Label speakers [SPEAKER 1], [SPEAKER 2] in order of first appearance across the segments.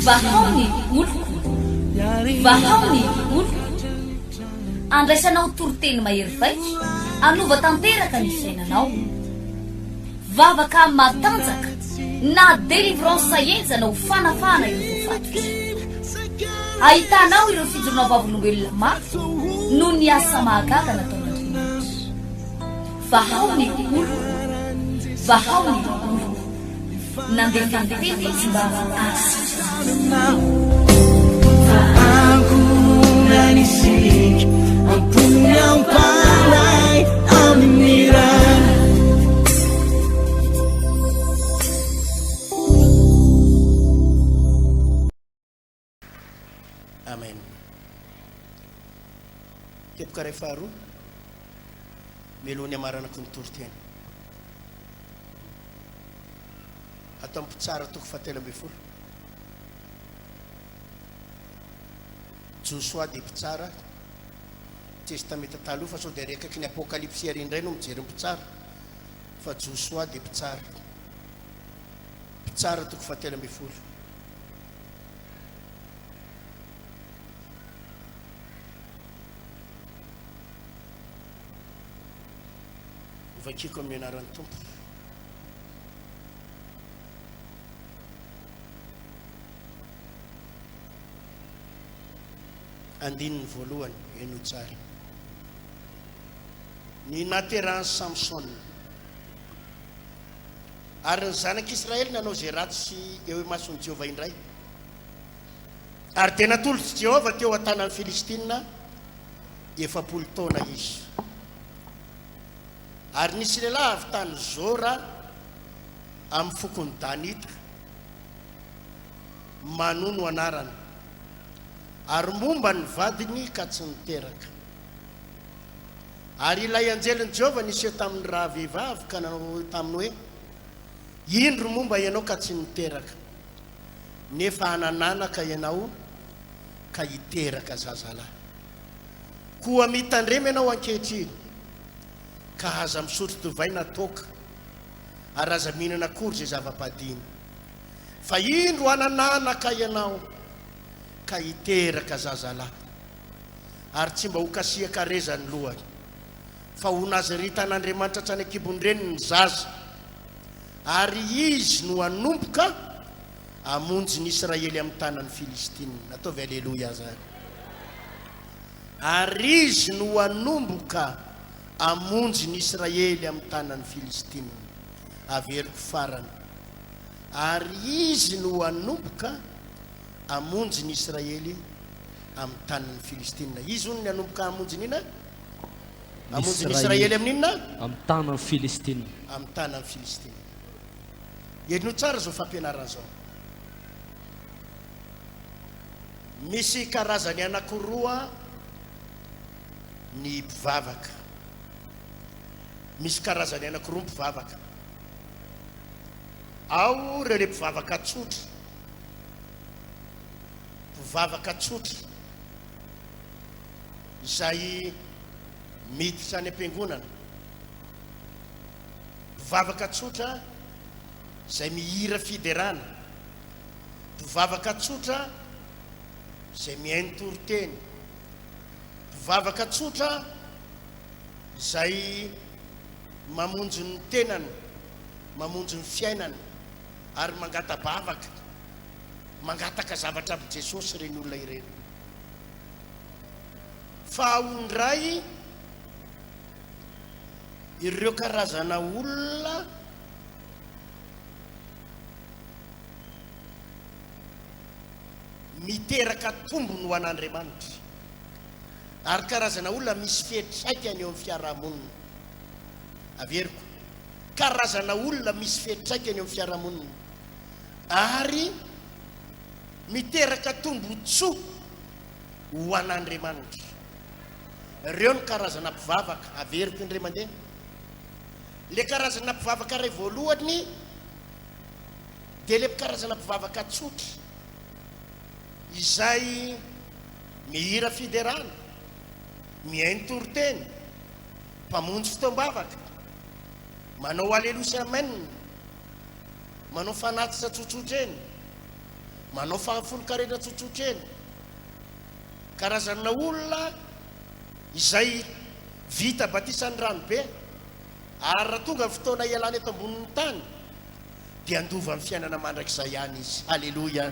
[SPEAKER 1] Vahao ny oloko, vahao ny oloko. Andraisanao toriteny mahery vaika, hanova tanteraka ny fiainanao. Vavaka matanjaka na délivrance henjana ho fanafahana ireo voafatotra. Ahitanao ireo fijoroana vavolombelona mafy noho ny asa mahagaga nataon'Andriamanitra. Vahao ny oloko, vahao ny oloko. Nandefa ny teny izy mba hahasitrana
[SPEAKER 2] Amen. Teboka iray faharoa, mialohan'ny hamaranako ny toriteny. Ato amin'ny Mpitsara toko fahatelo ambin'ny folo. Josoa dia mpitsara, Testamenta Taloha, fa sao dia ary akaiky ny Apokalypsy ary indray no mijery ny mpitsara, fa Josoa dia mpitsara. Mpitsara toko fahatelo ambin'ny folo. Hovakiko amin'ny anaran'ny Tompo. Andininy voalohany, henoy tsara. Ny nahaterahan'i Samsona. Ary ny zanak'Israely nanao izay ratsy eo imason'i Jehovah indray. Ary dia natolotr'i Jehovah teo an-tanan'ny Filistina 40 taona izy. Ary nisy lehilahy avy tany Zora amin'ny fokon'ny Danita, Manoa no anarany, ary momba ny vadiny ka tsy niteraka. Ary ilay anjelin'i Jehovah niseho tamin'ny rahavehivavy ka nanao taminy hoe, Indro momba ianao ka tsy niteraka, nefa hanan'anaka ianao ka hiteraka zazalahy. Koa mitandrema ianao ankehitriny, ka aza misotro divay na toaka, ary aza mihinana akory izay zava-padiny. Fa indro hanan'anaka ianao ka hiteraka zazalahy, ary tsy mba ho kasihan-kareza ny lohany, fa ho Nazaritan'Andriamanitra hatrany an-kibon-dreniny ny zaza, ary izy no hanomboka hamonjy ny Israely amin'ny tanan'ny Filistina. Ataovy Aleloia izany. Ary izy no hanomboka hamonjy ny Israely amin'ny tanan'ny Filistina. Averiko farany. Ary izy no hanomboka hamonjy ny Israely amin'ny tanin'ny Filistina. Izy hono ny hanomboka hamonjy ny inona? Hamonjy ny Israely amin'ny inona?
[SPEAKER 3] Amin'ny tanan'ny Filistina.
[SPEAKER 2] Amin'ny tanan'ny Filistina. Henoy tsara izao fampianarana izao. Misy karazany anankiroa ny mpivavaka. Misy karazany anankiroa ny mpivavaka. Ao ireo ilay mpivavaka tsotra. Mpivavaka tsotra izay miditra any am-piangonana. Mpivavaka tsotra izay mihira fiderana. Mpivavaka tsotra izay mihaino toriteny. Mpivavaka tsotra izay mamonjy ny tenany, mamonjy ny fiainany ary mangata-bavaka, mangataka zavatra amin'i Jesosy ireny olona ireny. Fa ao indray ireo karazana olona miteraka tombony ho an'Andriamanitra ary karazana olona misy fiantraikany eo amin'ny fiarahamonina. Averiko, karazana olona misy fiantraikany eo amin'ny fiarahamonina ary miteraka tombontsoa ho an'Andriamanitra. Ireo ny karazana mpivavaka. Averiko indray mandeha. Ilay karazana mpivavaka iray voalohany dia ilay karazana mpivavaka tsotra izay mihira fiderana, mihaino toriteny, mpamonjy fotoam-bavaka, manao aleloia sy amen. Manao fanatitra tsotsotra eny. Manao fahafolonkarena tsotsotra eny. Karazana olona izay vita batisan'ny rano be ary raha tonga ny fotoana hialana eto ambonin'ny tany dia handova ny fiainana mandrakizay ihany izy. Aleloia!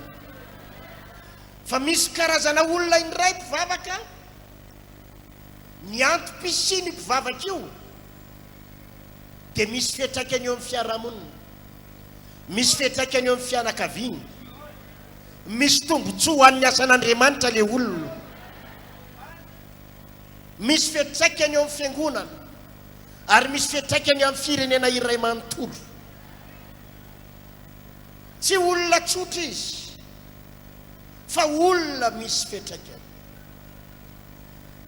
[SPEAKER 2] Fa misy karazana olona indray mpivavaka, ny antom-pisian'io mpivavaka io dia misy fiantraikany eo amin'ny fiarahamonina, misy fiantraikany eo amin'ny fianakaviany, misy tombontsoa ho an'ny asan'Andriamanitra ilay olona, misy fiantraikany eo amin'ny fiangonana, ary misy fiantraikany eo amin'ny firenena iray manontolo. Tsy olona tsotra izy, fa olona misy fiantraikany.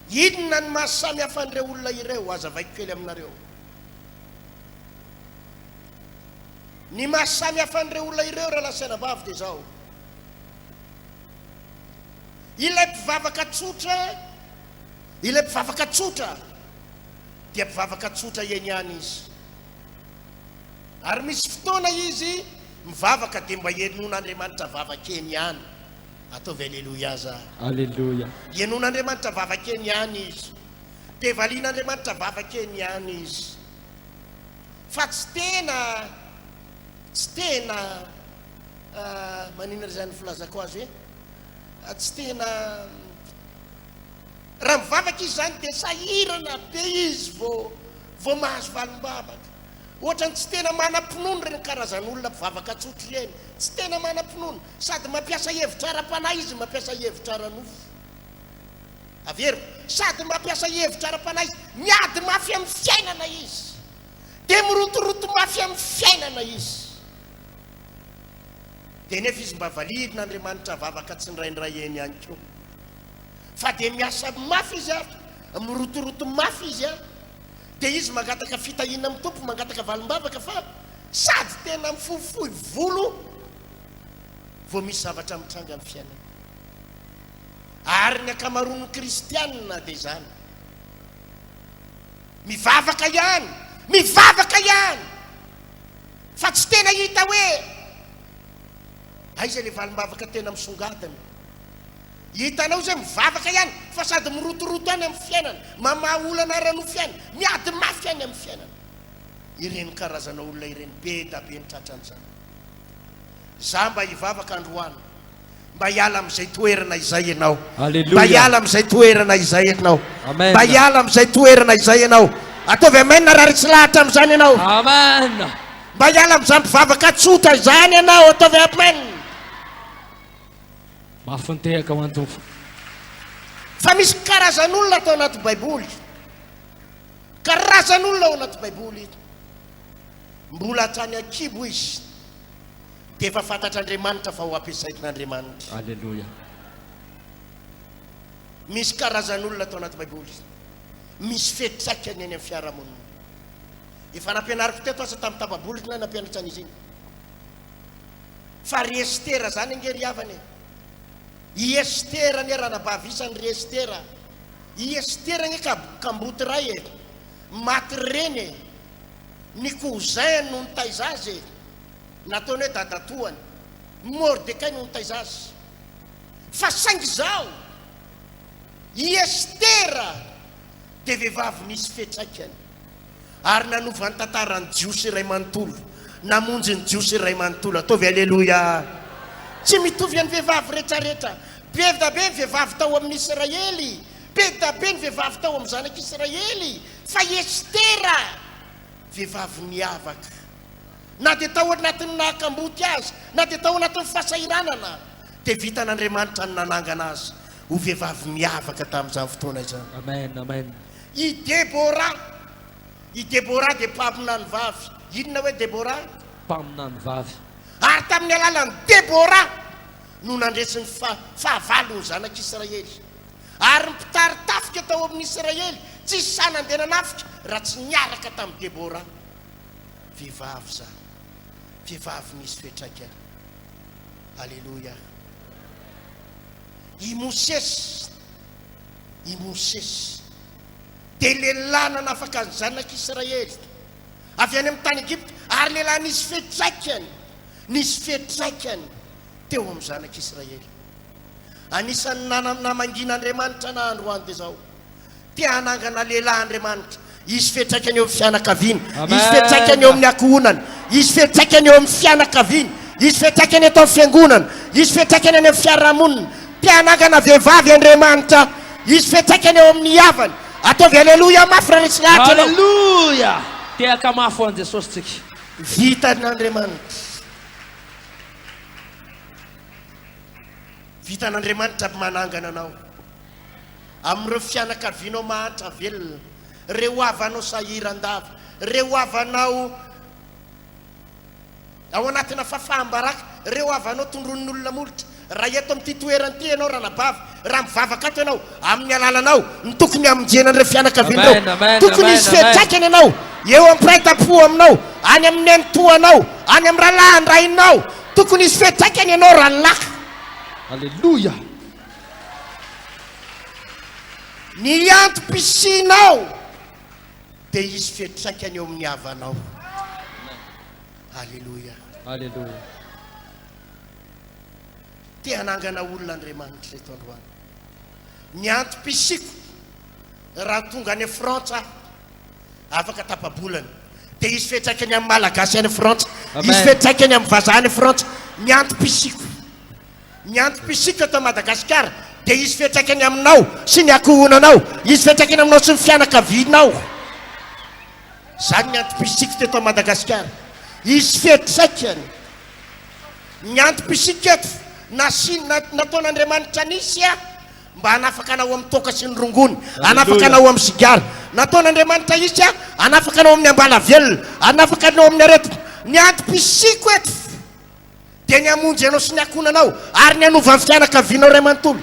[SPEAKER 2] Inona ny maha samy hafa an'ireo olona ireo? Hazavaiko kely aminareo. Ny maha samy hafa an'ireo olona ireo, rahalahy sy anabavy, dia izao. Ilay mpivavaka tsotra, ilay mpivavaka tsotra, dia mpivavaka tsotra eny ihany izy. Ary misy fotoana izy mivavaka dia mba henoin'Andriamanitra vavaka eny ihany. Ataovy Aleloia za.
[SPEAKER 3] Aleloia.
[SPEAKER 2] Henoin'Andriamanitra vavaka eny ihany izy. Dia valian'Andriamanitra vavaka eny ihany izy. Fa tsy tena, tsy tena, maninona izany filazako azy hoe, tsy tena, raha mivavaka izy izany dia sahirana be izy vao, vao mahazo valim-bavaka. Ohatran'ny tsy tena manam-pinoana ireny karazan'olona mpivavaka tsotra ireny. Tsy tena manam-pinoana. Sady mampiasa hevitra ara-panahy izy no mampiasa hevitra ara-nofo. Averiko, sady mampiasa hevitra ara-panahy izy, miady mafy amin'ny fiainana izy. Dia mirotoroto mafy amin'ny fiainana izy. Dia nefa izy mba valian'Andriamanitra vavaka tsindraindray eny ihany koa. Fa dia miasa mafy izy ary, mirotoroto mafy izy ary. Dia izy mangataka fitahiana amin'ny Tompo, mangataka valim-bavaka fa sady tena mifohifohy volo vao misy zavatra mitranga amin'ny fiainany. Ary ny ankamaroan'ny kristianina dia izany. Mivavaka ihany, mivavaka ihany, fa tsy tena hita hoe aiza ilay valim-bavaka tena misongadina. Hitanao izay mivavaka ihany fa sady mirotoroto ihany amin'ny fiainana, mamaha olana ara-nofo ihany, miady mafy ihany amin'ny fiainana. Ireny karazana olona ireny be da be ny tratran'izany. Za mba hivavaka androany mba hiala amin'izay toerana izay ianao. Mba
[SPEAKER 3] Aleloia.
[SPEAKER 2] hiala amin'izay toerana izay ianao.
[SPEAKER 3] Amen.
[SPEAKER 2] Mba hiala amin'izay toerana izay ianao. Ataovy amen raha resy lahatra amin'izany ianao.
[SPEAKER 3] Amen.
[SPEAKER 2] Mba hiala amin'izany mpivavaka tsotra izany ianao. Ataovy amen.
[SPEAKER 3] Mafy ny tehaka ho an'ny Tompo.
[SPEAKER 2] Fa misy karazan'olona atao anaty Baiboly. Karazan'olona ao anaty Baiboly. Mbola hatrany an-kibo izy dia efa fantatr'Andriamanitra fa ho ampiasain'Andriamanitra.
[SPEAKER 3] Aleloia.
[SPEAKER 2] Misy karazan'olona atao anaty Baiboly. Misy fiantraikany eny amin'ny fiarahamonina. Efa nampianariko teto aza tamin'ny tapa-bolana nampianatra an'izy iny. Fa ry Estera zany ange ry havana e! I Estera anie ranabavy isany ry Estera! I Estera anie ka kamboty ray e! Maty reny e! Ny cousin no nitaiza azy e! Nataony hoe dadatoany. Mordekay no nitaiza azy. Fa saingy izao, i Estera dia vehivavy nisy fiantraikany. Ary nanova ny tantaran'ny Jiosy iray manontolo. Namonjy ny Jiosy iray manontolo. Ataovy Aleloia! Tsy mitovy amin'ny vehivavy rehetrarehetra. Be da be ny vehivavy tao amin'ny Israely. Be da be ny vehivavy tao amin'ny zanak'Israely. Fa i Estera, vehivavy niavaka. Na dia tao anatin'ny naha-kamboty azy, na dia tao anatin'ny fahasahiranana, dia vitan'Andriamanitra ny nanangana azy ho vehivavy miavaka tamin'izany fotoana izany.
[SPEAKER 3] Amen, amen.
[SPEAKER 2] I Debora. I Debora dia mpaminany vavy. Inona hoe Debora?
[SPEAKER 3] Mpaminany vavy.
[SPEAKER 2] Ary tamin'ny alalan'i Debora no nandresy ny fahavalo ny zanak'Israely. Ary ny mpitari-tafika tao amin'ny Israely tsy sahy nandeha nanafika raha tsy niaraka tamin'i Debora. Vehivavy izany. Vehivavy nisy fiantraikany. Aleloia. I Mosesy. I Mosesy dia lehilahy nanafaka ny zanak'Israely avy any amin'ny tany Egypta, ary lehilahy nisy fiantraikany. Nisy fiantraikany teo amin'ny zanak'Israely. Anisan'ny namangian'Andriamanitra na androany dia izao. Te hanangana lehilahy Andriamanitra. Hisy fiantraikany eo amin'ny fianakaviana. Hisy fiantraikany eo amin'ny ankohonana. Hisy fiantraikany eo amin'ny fianakaviana. Hisy fiantraikany eto amin'ny fiangonana. Hisy fiantraikany any amin'ny fiarahamonina. Te hanangana vehivavy Andriamanitra. Hisy fiantraikany eo amin'ny havany. Ataovy aleloia mafy raha resy lahatra ianao.
[SPEAKER 3] Aleloia! Tehaka mafy ho an'i Jesosy tsika.
[SPEAKER 2] Vitan'Andriamanitra. Vitan'Andriamanitra ny manangana anao. Amin'ireo fianakavianao mahantra velona, ireo havanao sahiran-dava, ireo havanao ao anatina fahafaham-baraka, ireo havanao tondroin'ny olona molotra. Raha eto amin'ity toerana ity ianao ranabavy, raha mivavaka ato ianao, amin'ny alalanao no tokony hamonjena an'ireo fianakaviana ireo. Tokony hisy fiantraikany ianao eo amin'ny mpiray tampo aminao, any amin'ny nenitoanao, any amin'ny rahalahin-drainao. Tokony hisy fiantraikany ianao rahalahy.
[SPEAKER 3] Aleloia!
[SPEAKER 2] Ny antom-pisianao dia hisy fiantraikany eo amin'ny havanao. Aleloia.
[SPEAKER 3] Aleloia.
[SPEAKER 2] Te hanangana olona Andriamanitra eto androany. Ny antom-pisiako raha tonga any Frantsa aho, afaka tapa-bolana, dia hisy fiantraikany amin'ny Malagasy any Frantsa, hisy fiantraikany amin'ny vazaha any Frantsa. Ny antom-pisiako. Ny antom-pisiako eto Madagasikara dia hisy fiantraikany aminao sy ny ankohonanao, hisy fiantraikany aminao sy ny fianakavianao. Izany ny antom-pisiako teto Madagasikara. Hisy fiantraikany. Ny antom-pisiako eto, nasiana, nataon'Andriamanitra nisy aho mba hanafaka anao amin'ny toaka sy ny rongony, hanafaka anao amin'ny sigara. Nataon'Andriamanitra hisy aho hanafaka anao amin'ny ambalavelona, hanafaka anao amin'ny aretina. Ny antom-pisiako eto. Dia ny hamonjy anao sy ny ankohonanao ary ny hanova ny fianakavianao iray manontolo.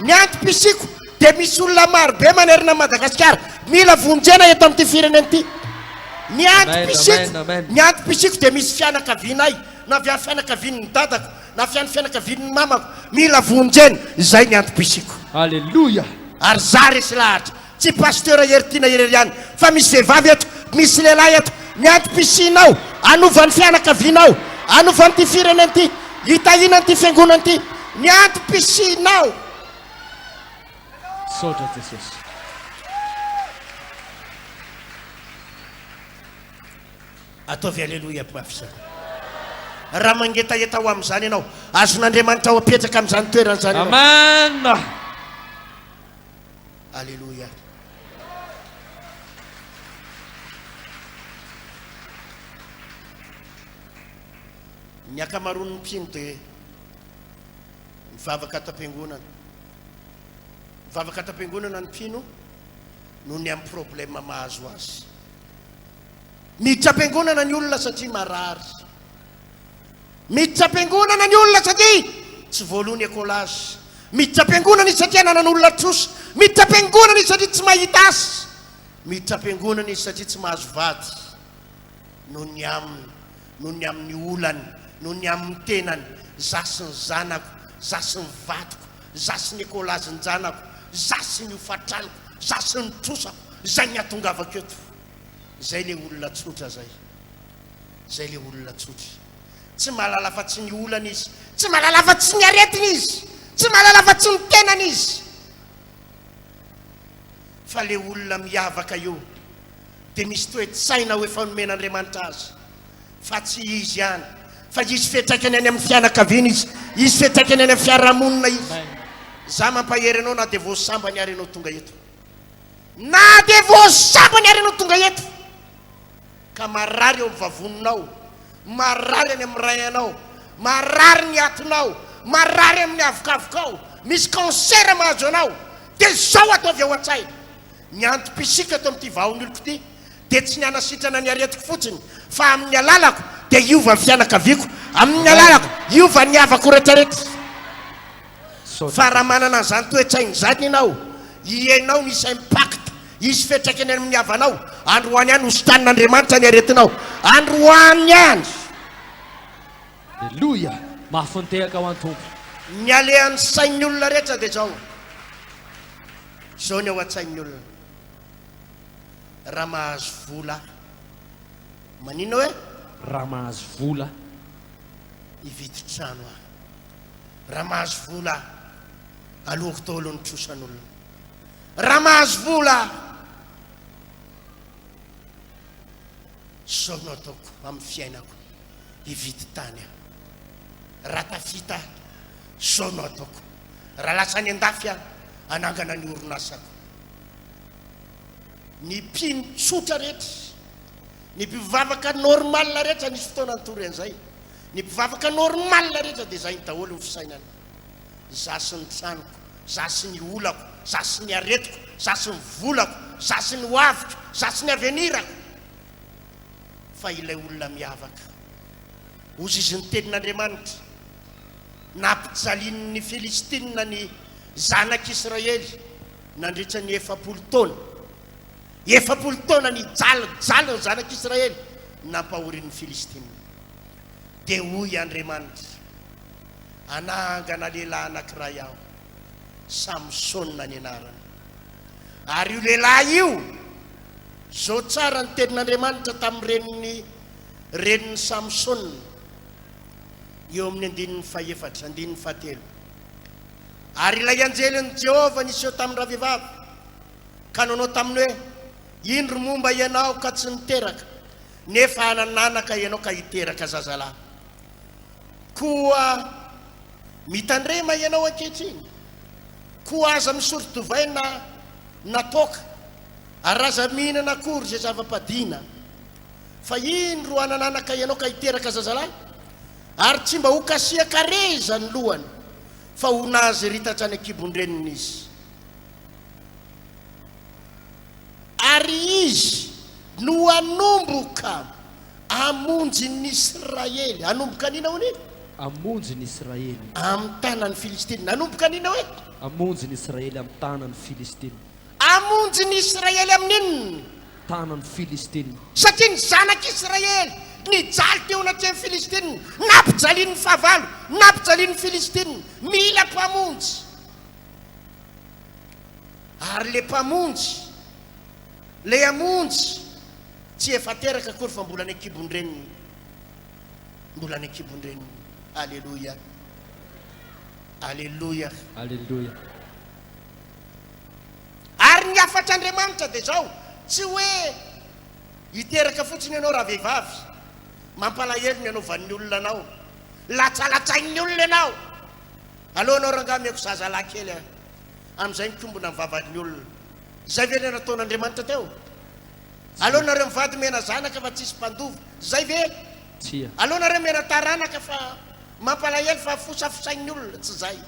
[SPEAKER 2] Ny antom-pisiako dia misy olona maro be manerana an'i Madagasikara mila vonjena eto amin'ity firenena ity. Ny antom-pisiako, ny antom-pisiako dia misy fianakavianay, na avy amin'ny fianakavian'ny dadako, na avy amin'ny fianakavian'ny mamako, mila vonjena. Izay ny antom-pisiako.
[SPEAKER 3] Aleloia!
[SPEAKER 2] Ary za resy lahatra. Tsy Pasteur Heritiana irery ihany fa misy vehivavy eto, misy lehilahy eto. Ny antom-pisianao, hanova ny fianakavianao, hanova an'ity firenena ity, hitahiana an'ity fiangonana ity. Ny antom-pisianao.
[SPEAKER 3] Misaotra Jesosy.
[SPEAKER 2] Ataovy Aleloia mafy izany. Raha mangetaheta ho amin'izany ianao, azon'Andriamanitra ho apetraka amin'izany toerana izany ianao.
[SPEAKER 3] Amen.
[SPEAKER 2] Aleloia. Ny ankamaroan'ny mpino dia mivavaka ato am-piangonana. Mivavaka ato am-piangonana ny mpino noho ny amin'ny problème mahazo azy. Miditra am-piangonana ny olona satria marary. Miditra am-piangonana ny olona satria tsy voaloa ny écolage. Miditra am-piangonana izy satria ananan'olona trosa. Miditra am-piangonana izy satria tsy mahita asa. Miditra am-piangonana izy satria tsy mahazo vady. Noho ny aminy, noho ny amin'ny olany, noho ny amin'ny tenany, za sy ny zanako, za sy ny vadiko, za sy ny écolage-n-janako, za sy ny hofan-tranoko, za sy ny trosako, izay ny hahatongavako eto. Izay ilay olona tsotra izay. Izay ilay olona tsotra. Tsy mahalala afa-tsy ny olana izy. Tsy mahalala afa-tsy ny aretina izy. Tsy mahalala afa-tsy ny tenany izy. Fa ilay olona miavaka io dia misy toe-tsaina ho efa nomen'Andriamanitra azy. Fa tsy izy ihany. Fa hisy fiantraikany any amin'ny fianakaviana izy. Hisy fiantraikany any amin'ny fiarahamonina izy. Za mampahery anao na dia vao sambany ary ianao tonga eto. Na dia vao sambany ary ianao tonga eto. Ka marary eo amin'ny vavoninao, marary any amin'ny rein-nao, marary ny atinao, marary amin'ny avokavokao, misy cancer mahazo anao, dia izao ataovy ao an-tsaina, ny antom-pisiako eto amin'ity vahon'oloko ity dia tsy ny hanasitrana ny aretiko fotsiny, fa amin'ny alalako dia hiova ny fianakaviako, amin'ny alalako hiova ny havako rehetrarehetra. Fa raha manana an'izany toe-tsaina izany ianao, ianao misy impact, hisy fiantraikany any amin'ny havanao, androany ihany hositran'Andriamanitra ny aretinao, androany ihany.
[SPEAKER 3] Aleloia! Mafy ny tehaka ho an'ny Tompo.
[SPEAKER 2] Ny alehan'ny sain'ny olona rehetra dia izao, izao ny ao an-tsain'ny olona, raha mahazo vola aho, maninona hoe?
[SPEAKER 3] Raha mahazo vola aho.
[SPEAKER 2] Hividy trano aho. Raha mahazo vola aho, aloako daholo ny trosan'olona. Raha mahazo vola aho, izao no ataoko amin'ny fiainako, hividy tany aho. Raha tafita aho, izao no ataoko. Raha lasa any an-dafy aho, hanangana ny orinasako. Ny mpino tsotra rehetra, ny mpivavaka normal rehetra, nisy fotoana nitory an'izay, ny mpivavaka normal rehetra dia izay daholo ny fisainana. Za sy ny tranoko, za sy ny olako, za sy ny aretiko, za sy ny volako, za sy ny hoaviko, za sy ny avenirako. Fa ilay olona miavaka. Hozy izy ny tenin'Andriamanitra. Nampijalian'ny Filistinina ny zanak'Israely nandritra ny 40 taona. 40 taona nijalijaly ny zanak'Israely nampahorian'ny Filistinina. Dia hoy Andriamanitra, Hanangana lehilahy anankiray aho, Samsona ny anarany. Ary io lehilahy io, izao tsara ny tenin'Andriamanitra tamin'ny renin'ny renin'i Samsona, eo amin'ny andininy fahefatra, andininy fahatelo. Ary ilay anjelin'i Jehovah niseho tamin-dravehivavy, ka nanao taminy hoe, Indro momba ianao ka tsy niteraka, nefa hanan'anaka ianao ka hiteraka zazalahy. Koa mitandrema ianao ankehitriny, koa aza misotro divay na na toaka, ary aza mihinana akory izay zava-padiana. Fa indro hanan'anaka ianao ka hiteraka zazalahy, ary tsy mba ho kasihan-kareza ny lohany, fa ho nazirita hatrany an-kibon-dreniny izy. Ary izy no hanomboka hamonjy ny Israely. Hanomboka an'inona hono iny?
[SPEAKER 3] Hamonjy ny Israely.
[SPEAKER 2] Amin'ny tanan'ny Filistina. Hanomboka an'inona hoe?
[SPEAKER 3] Hamonjy ny Israely amin'ny tanan'ny Filistina.
[SPEAKER 2] Hamonjy ny Israely amin'inona?
[SPEAKER 3] Tanan'ny Filistina.
[SPEAKER 2] Satria ny zanak'Israely nijaly teo anatrehan'ny Filistina, nampijalian'ny fahavalo, nampijalian'ny Filistina. Mila mpamonjy. Ary ilay mpamonjy, ilay hamonjy, tsy efa teraka akory fa mbola any an-kibon-dreniny. Mbola any an-kibon-dreniny. Aleloia. Aleloia.
[SPEAKER 3] Aleloia.
[SPEAKER 2] Ary ny hafatr'Andriamanitra dia izao, tsy hoe hiteraka fotsiny ianao ravehivavy, mampalahelo ny anaovan'ny olona anao, latsalatsain'ny olona ianao. Aleo anao rangahy ameko zazalahy kely a. Amin'izay mikombona ny vavan'ny olona. Izay ve ilay nataon'Andriamanitra teo? Aleo nareo mivady mena zanaka fa tsisy mpandova. Izay ve?
[SPEAKER 3] Tsia.
[SPEAKER 2] Aleo nareo mena taranaka fa mampalahelo fa fosafosain'ny olona. Tsy izay.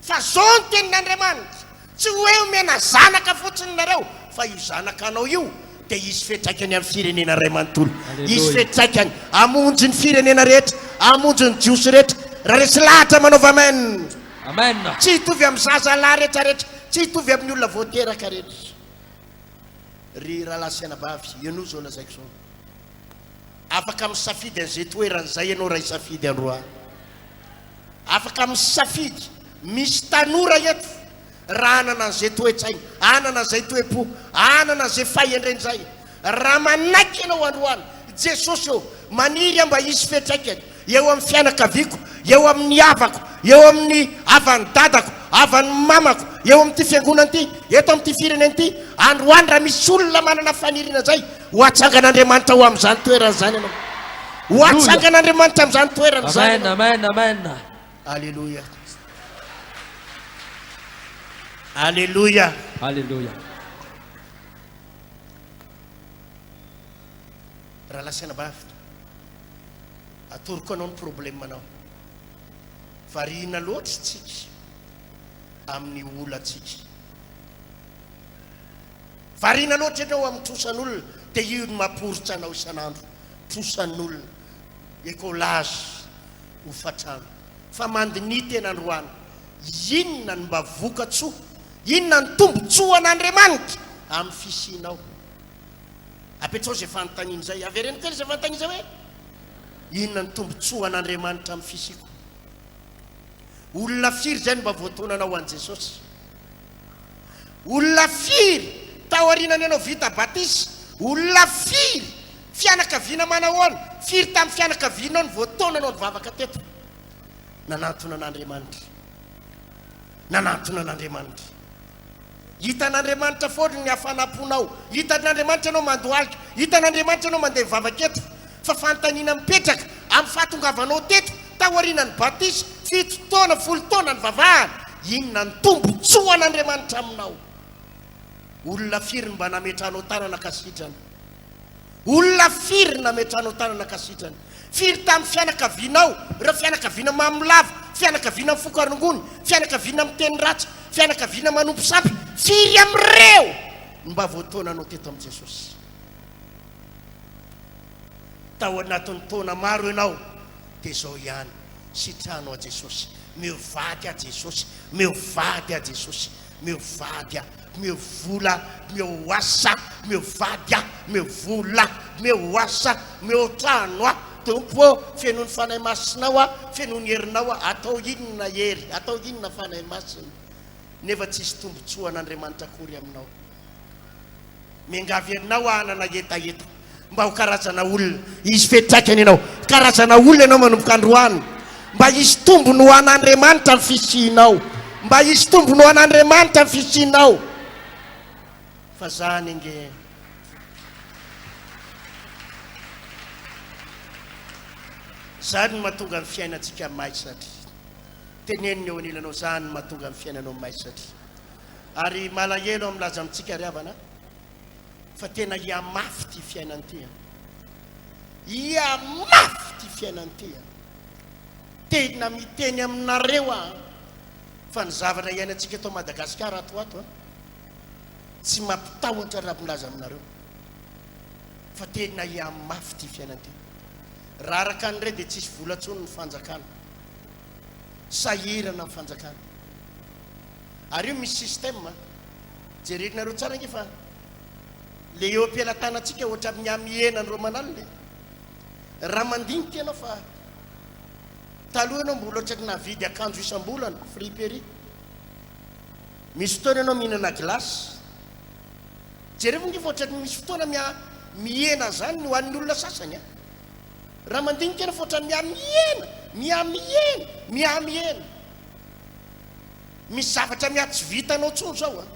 [SPEAKER 2] Fa zao ny tenin'Andriamanitra, tsy hoe omena zanaka fotsiny nareo, fa io zanakanao io dia hisy fiantraikany amin'ny firenena iray manontolo. Hisy fiantraikany hamonjy ny firenena rehetra, hamonjy ny Jiosy rehetra. Raha resy lahatra manaova amen.
[SPEAKER 3] Amen.
[SPEAKER 2] Tsy hitovy amin'ny zaza lahy rehetra rehetra, tsy hitovy amin'ny olona vao teraka rehetra. Ry rahalahy sy anabavy, henoy izao lazaiko izao. Afaka misafidy an'izay toerana izay ianao raha hisafidy androany. Afaka misafidy. Misy tanora eto raha hanana an'izay toe-tsaina, hanana an'izay toe-po, hanana an'izay fahendrena izay. Raha manaiky ianao androany, Jesosy ô, maniry aho mba hisy fiantraikany eo amin'ny fianakaviako, eo amin'ny havako, eo amin'ny havan'ny dadako, havan'ny mamako, eo amin'ity fiangonana ity, eto amin'ity firenena ity. Androany raha misy olona manana faniriana izay, Ho atsangan'Andriamanitra ho amin'izany toerana izany ianao. Ho atsangan'Andriamanitra amin'izany toerana izany
[SPEAKER 3] Amen,
[SPEAKER 2] ianao.
[SPEAKER 3] amen, amen.
[SPEAKER 2] Aleloia. Aleloia.
[SPEAKER 3] Alléluia.
[SPEAKER 2] Rahalahy sy anabavy, atoroko anao ny problème-nao. Variana loatra isika amin'ny olantsika. Variana loatra ianao amin'ny trosan'olona dia io no mamporitra anao isan'andro, trosan'olona, écolage, hofantrano. Fa mandiniha tena androany, inona no mba vokatsoa, inona ny tombotsoan'Andriamanitra amin'ny fisianao? Apetrao izay fanontaniana izay, avereno kely izay fanontaniana izay hoe, inona ny tombotsoan'Andriamanitra amin'ny fisiako? Olona firy izay no mba voataonanao ho an'i Jesosy? Olona firy taorianany ianao vita batisa? Olona firy? Fianakaviana manahoana? Firy tamin'ny fianakavianao no voataonanao nivavaka teto? Nanantona an'Andriamanitra. Nanantona an'Andriamanitra. Hitan'Andriamanitra foana ny hafanam-ponao. Hitan'Andriamanitra ianao mandohalika. Hitan'Andriamanitra ianao mandeha mivavaka eto. Fa fanontaniana mipetraka, amin'ny fahatongavanao teto, taorianan'ny batisa, fito taona, folo taona nivavahana, inona ny tombontsoan'Andriamanitra aminao? Olona firy no mba nametrahanao tanana ka sitrana? Olona firy nametrahanao tanana ka sitrana? Firy tamin'ny fianakavianao, ireo fianakaviana mamo lava, fianakaviana mifoka rongony, fianakaviana miteny ratsy, fianakaviana manompo sampy, firy amin'ireo no mba voataonanao teto amin'i Jesosy? Tao anatin'ny taona maro ianao dia izao ihany, sitrano aho Jesosy, meo vady aho Jesosy, meo vady aho Jesosy, Meo vady aho, meo vola, meo asa, meo vady aho, meo vola, meo asa, meo trano aho. Tompo ô, fenoy ny Fanahy Masinao aho, fenoy ny herinao aho. Atao inona hery, atao inona Fanahy Masina, nefa tsisy tombontsoan'Andriamanitra akory aminao. Miangavy anao aho hanana hetaheta mba ho karazana olona hisy fiantraikany ianao, karazana olona ianao manomboka androany, mba hisy tombony ho an'Andriamanitra ny fisianao, mba hisy tombony ho an'Andriamanitra ny fisianao. Fa zany ange zany no mahatonga ny fiainantsika may satria teneniny eo anilanao, zany no mahatonga ny fiainanao may satria Ary malahelo aho milaza amintsika ry havana fa tena hihamafy ity fiainana ity an. Hihamafy ity fiainana ity an. Tena miteny aminareo aho fa ny zavatra iainantsika eto Madagasikara ato ho ato an, tsy mampitahotra raha milaza aminareo fa tena hihamafy ity fiainana ity. Raha araka ny re dia tsisy vola intsony ny fanjakana. Sahirana ny fanjakana. Ary io misy système a! Jerenareo tsara ange fa le eo am-pelatanantsika ohatran'ny mihamihena ny romanal e! Raha mandinika ianao fa taloha ianao mbola ohatran'ny nahavidy akanjo isam-bolana, friperie. Misy fotoana ianao mihinana glace. Jereo ange fa ohatran'ny misy fotoana miha mihena zany ny ho an'ny olona sasany a! Raha mandinika ianao fa ohatran'ny mihamihena, mihamihena, mihamihena. Misy zavatra miha tsy vitanao intsony izao an!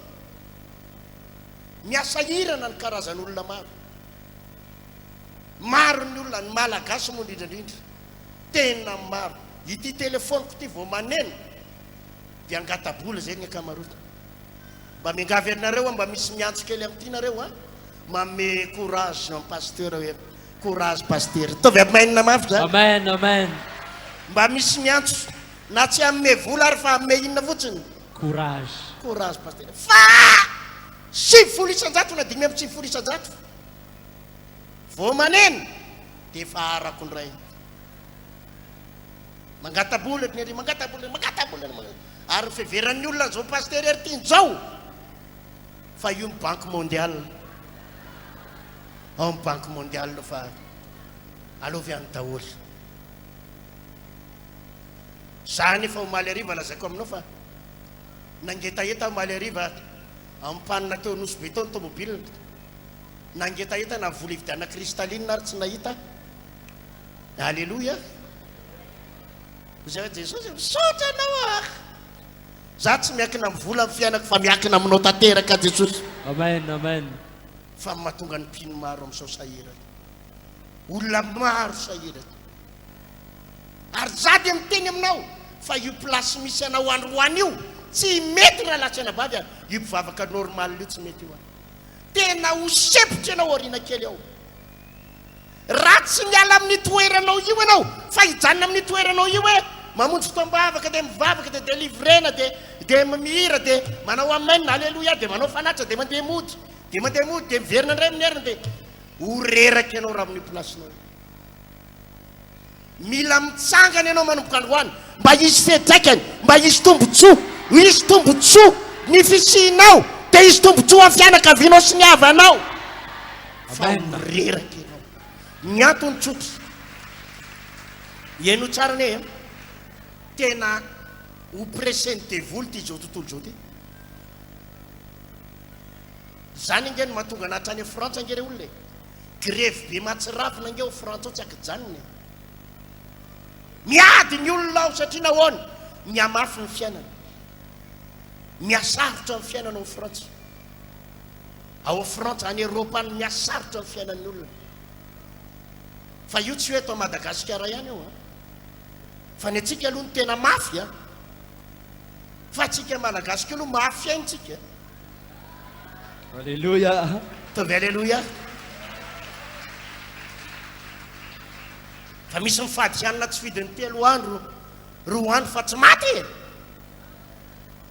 [SPEAKER 2] Miha sahirana ny karazan'olona maro. Maro ny olona, ny Malagasy moa indrindra indrindra. Tena maro. Ity telefaoniko ity vao maneno dia angata-bola izay ny ankamaroany. Mba miangavy anareo aho mba misy miantso kely amin'ity nareo an! Manome courage an pasteur hoe courage pasteur. Ataovy amen mafy zany.
[SPEAKER 3] Amen amen.
[SPEAKER 2] Mba misy miantso. Na tsy hanome vola ary fa hanome inona fotsiny?
[SPEAKER 3] Courage.
[SPEAKER 2] Courage Pasteur. Fa 90% na 95% vao maneno dia efa arako indray. Mangata-bola ny ery, mangata-bola, mangata-bola. Ary ny fiheveran'ny olona an'izao Pasteur ery tiany izao fa io ny Banque mondiale. Ao ny Banque mondiale fa aleovy any daholo. Za anefa omaly hariva lazaiko aminao fa nangetaheta aho omaly hariva ampanina teo Nosy Be teo ny tomobile. Nangetaheta na vola hividianana cristalline ary tsy nahita. Alléluia. Zay Jesosy misaotra anao ah. Za tsy miankina amin'ny vola amin'ny fiainako fa miankina aminao tanteraka Jesosy.
[SPEAKER 3] Amen amen.
[SPEAKER 2] Fa mahatonga ny mpino maro amin'izao sahirana. Olona maro sahirana. Ary za dia miteny aminao fa io place misy anao androany io tsy mety rahalahy sy anabavy a! Io mpivavaka normal io tsy mety io a! Tena ho sempotra ianao aoriana kely ao. Raha tsy miala amin'ny toeranao io ianao fa hijanona amin'ny toeranao io hoe mamonjy fotoam-bavaka dia mivavaka dia delivrena dia dia mihira dia manao amen aleloia dia manao fanatitra dia mandeha mody dia mandeha mody dia miverina indray amin'ny heriny dia ho reraka ianao raha amin'io place-nao io. Mila mitsangana ianao manomboka androany mba hisy fiantraikany, mba hisy tombontsoa, hisy tombontsoa ny fisianao, dia hisy tombontsoa amin'ny fianakavianao sy ny havanao. Fa ho reraka ianao. Ny antony tsotra. Henoy tsara anie e. Tena ho pressen'ny devoly ity izao tontolo izao ity. Izany ange no mahatonga anà hatrany Frantsa ange re olona e. Grevy be mahatsiravina ange ao Frantsa ao tsy ankijanona e. Miady ny olona ao satria nahoana? Mihamafy ny fiainana. Mihasarotra ny fiainana ao Frantsa. Ao Frantsa, any Eropa any mihasarotra ny fiainan'ny olona. Fa io tsy hoe eto Madagasikara ihany io an. Fa ny antsika aloha no tena mafy an. Fa antsika Malagasy koa aloha mafy aina tsika.
[SPEAKER 3] Alléluia.
[SPEAKER 2] Ataovy Alléluia. Fa misy mifady hanina tsy fidiny telo andro, roa andro fa tsy maty e.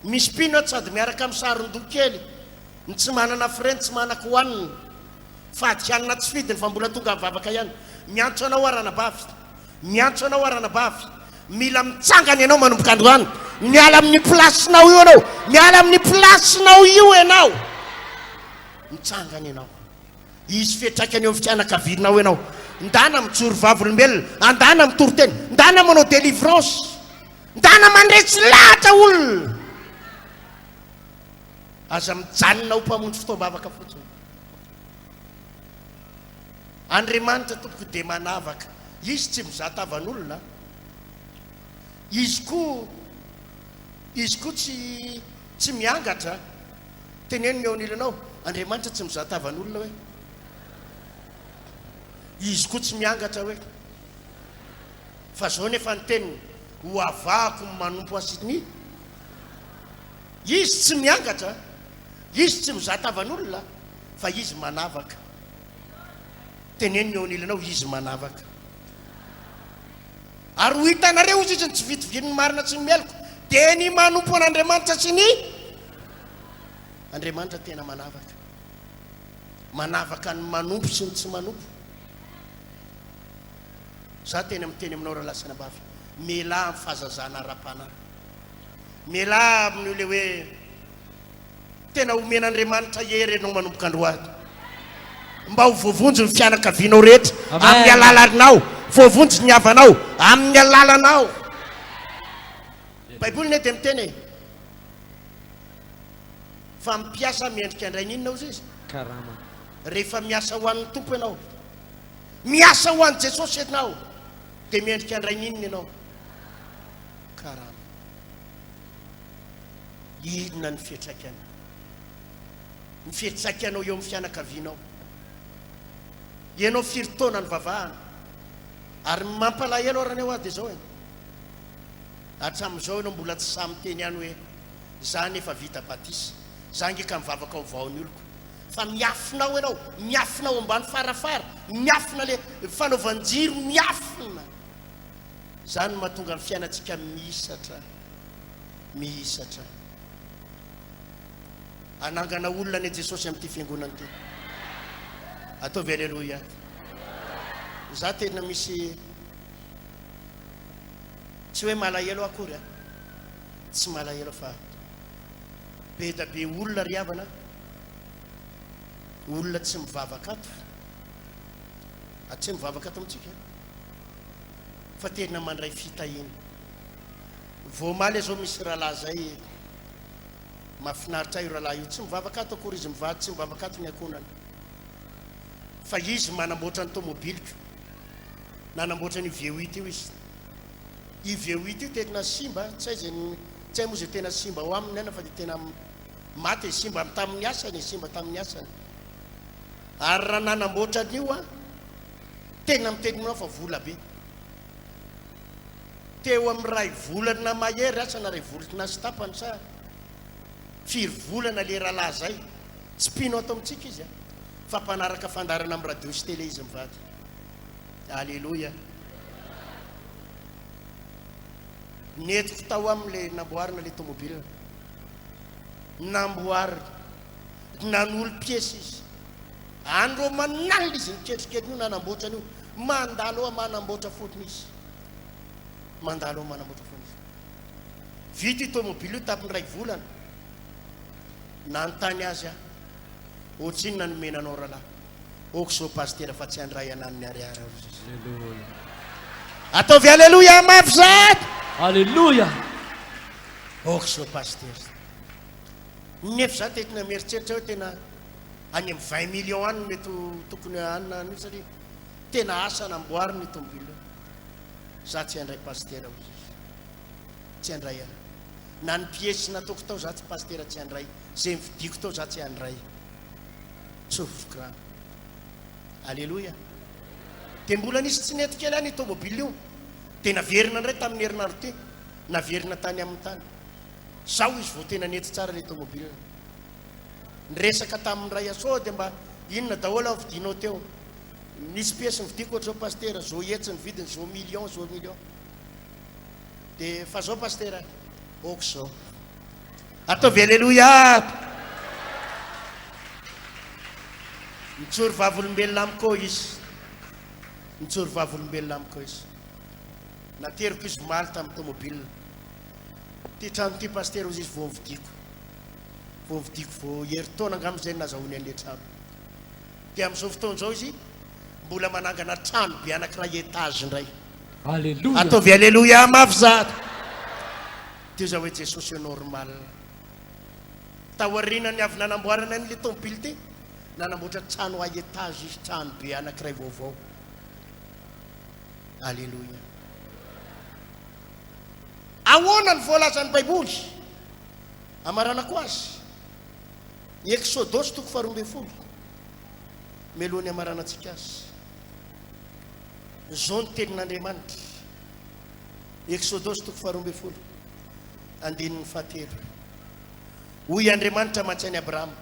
[SPEAKER 2] Misy mpino ato sady miaraka amin'ny saron-doha kely, ny tsy manana frais, ny tsy manan-kohanina. Fady hanina tsy fidiny fa mbola tonga mivavaka ihany. Miantso anao aho ranabavy. Miantso anao aho ranabavy. Mila mitsangana ianao manomboka androany. Miala amin'ny place-nao io ianao. Miala amin'ny place-nao io ianao. Mitsangana ianao. Hisy fiantraikany eo amin'ny fianakavianao ianao. Ndana mijoro vavolombelona. Andana mitory teny. Ndana manao délivrance. Ndana mandresy lahatra olona. Aza mijanona ho mpamonjy fotoam-bavaka fotsiny. Andriamanitra tompoko dia manavaka. Izy tsy mizaha tavan'olona. Izy koa Izy koa tsy tsy miangatra. Teneno ny eo anilanao, Andriamanitra tsy mizaha tavan'olona hoe. Izy koa tsy miangatra hoe. Fa zao nefa ny teniny, ho avahako ny manompo azy ny Izy tsy miangatra, Izy tsy mizaha tavan'olona, fa Izy manavaka. Teneno ny eo anilanao, Izy manavaka. Ary ho hitanareo, hozy Izy, ny tsy fitovian'ny marina sy ny meloka, dia ny manompo an'Andriamanitra sy ny Andriamanitra tena manavaka. Manavaka ny manompo sy ny tsy manompo. Za tena miteny aminao rahalahy sy anabavy, mialà amin'ny fahazazana ara-panahy. Mialà amin'io le hoe tena omen'Andriamanitra hery ianao manomboka androany. Mba ho voavonjy ny fianakavianao rehetra amin'ny alalanao, voavonjy ny havanao amin'ny alalanao. Baiboly ne dia miteny e fa mpiasa mendrika indray n'inona ozy izy?
[SPEAKER 3] Karama.
[SPEAKER 2] Rehefa miasa ho an'ny Tompo ianao, miasa ho an'i Jesosy ianao, dia mendrika handray n'inona ianao? Karama. Inona ny fiantraikany? Ny fiantraikanao eo amin'ny fianakavianao. Ianao firy taona nivavahana? Ary ny mampalahelo ary anie hoa dia izao e. Hatramin'izao ianao mbola tsy sahy miteny ihany hoe za anie efa vita batisa, za ange ka mivavaka ho vaon'ny oloko. Fa miafina ao ianao, miafina ao ambany farafara, miafina le fanaovan-jiro, miafina. Izany no mahatonga ny fiainantsika mihisatra, mihisatra. Hanangana olona anie Jesosy amin'ity fiangonana ity. Ataovy aleloia. Za tena misy tsy hoe malahelo akory a. Tsy malahelo fa be da be olona ry havana. Olona tsy mivavaka ato. Tsy mivavaka ato amintsika. Fa tena mandray fitahiana. Vao omaly zao misy rahalahy zay mahafinaritra ahy io rahalahy io. Tsy mivavaka ato akory izy mivady, tsy mivavaka ato ny ankohonany. Fa izy manamboatra ny tomobiliko. Nanamboatra an'io V8 io izy. Io V8 io tena simba, tsy hay zay tsy hay moa zay tena simba ao aminy any fa dia tena maty e, simba tamin'ny asany e, simba tamin'ny asany. Ary raha nanamboatra an'io aho, tena miteny aminao fa vola be. Teo amin'ny iray volana mahery asa na iray volana sy tapany sa firy volana le rahalahy zay, tsy mpino ato amintsika izy a, fa mpanaraka fandaharana amin'ny radio sy télé izy mivady. Aleloia. Nentiko tao aminy le namboarina le tomobile. Namboarina. Nanolo piesy izy. Andro aman'alina izy niketrikely an'io nanamboatra an'io. Mandalo ao manamboatra fotsiny izy. Mandalo ao manamboatra foana izy. Vita io tomobile io tamin'ny iray volana. Nanontany azy aho. Ohatrinona no nomena anao rahalahy? Ok zao pasitera fa tsy handray ananiny ariary aho izy.
[SPEAKER 3] Aleloia.
[SPEAKER 2] Ataovy aleloia mafy zany.
[SPEAKER 3] Aleloia.
[SPEAKER 2] Ok zao pasitera. Nefa za tena mieritreritra hoe tena any amin'ny 20 millions any no mety ho tokony hanina an'io satria tena asa namboarina io tomobile io. Za tsy handray pasitera hoy izy. Tsy handray aho. Na ny piesy nataoko tao za tsy pasitera tsy handray. Izay nividiako tao za tsy handray. Tsofiko rano. Aleloia. Dia mbola nisy tsy nety kely ihany io tomobile io. Dia naverina indray tamin'ny herinandro ity. Naverina tany aminy tany. Zao izy vao tena nety tsara ilay tomobile. Niresaka tamin'ny ray aho sao dia mba inona daholo aho vidinao teo. Nisy piesy nividiako ohatr'izao pasitera, zao hetsy ny vidiny, zao million, zao million. Dia fa zao pasitera, ok zao. Ataovy aleloia! Mijoro vavolombelona amiko izy. Mijoro vavolombelona amiko izy. Nateriko izy omaly tamin'ny tomobile. Ity trano ity pasitera hozy izy vao novidiako. Vao novidiako vao herintaona angamba izay no nazahoany an'ilay trano. Dia amin'izao fotoana izao izy mbola manangana trano be anankiray étage indray.
[SPEAKER 3] Aleloia.
[SPEAKER 2] Ataovy aleloia mafy za. Dia za hoe Jesosy eo normal. Taorian'ny avy nanamboarana an'ilay tomobile ity, nanamboatra trano à étage izy, trano be anankiray vaovao. Aleloia. Ahoana ny voalazan'ny Baiboly? Amaranako azy. Ny Eksodosy toko faharoa ambin'ny folo, mialohan'ny hamaranantsika azy. Izao ny tenin'Andriamanitra. Eksodosy toko faharoa ambin'ny folo, andininy fahatelo. Hoy Andriamanitra mantsy an'i Abrahama,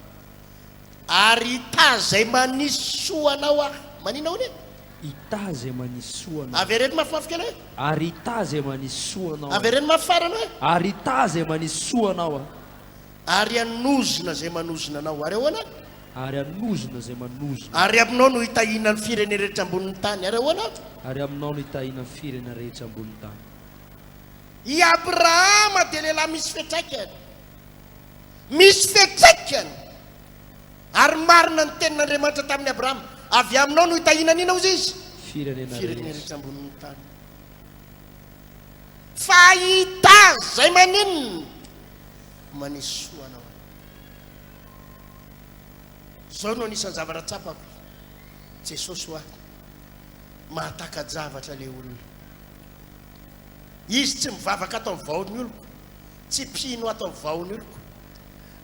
[SPEAKER 2] ary hitahy izay manisy soa anao aho. Manina hono e?
[SPEAKER 3] Hitahy izay manisy soa anao.
[SPEAKER 2] Avereno mafimafy kely hoe.
[SPEAKER 3] Ary hitahy izay manisy soa anao aho.
[SPEAKER 2] Avereno mafy farany hoe.
[SPEAKER 3] Ary hitahy izay manisy soa anao aho.
[SPEAKER 2] Ary hanozona izay manozona anao. Ary ahoana?
[SPEAKER 3] Ary hanozona izay manozona anao.
[SPEAKER 2] Ary aminao no hitahiana ny firene rehetra ambonin'ny tany. Ary ahoana?
[SPEAKER 3] Ary aminao no hitahiana ny firene rehetra ambonin'ny tany.
[SPEAKER 2] I Abrahama dia lehilahy misy fiantraikany. Misy fiantraikany. Ary marina ny tenin'Andriamanitra tamin'i Abrahama. Avy aminao no hitahiana an'inona hozy izy?
[SPEAKER 3] Firenena
[SPEAKER 2] Firene
[SPEAKER 3] rehetra.
[SPEAKER 2] rehetra ambonin'ny tany. Fa hitahy izay maninona? Manisy soa anao aho. Izao no anisan'ny zavatra tsapako, Jesosy hoa, mahataka-javatra ilay olona. Izy tsy mivavaka ato amin'ny vahoan'ny oloko, tsy mpino ato amin'ny vahoan'ny oloko.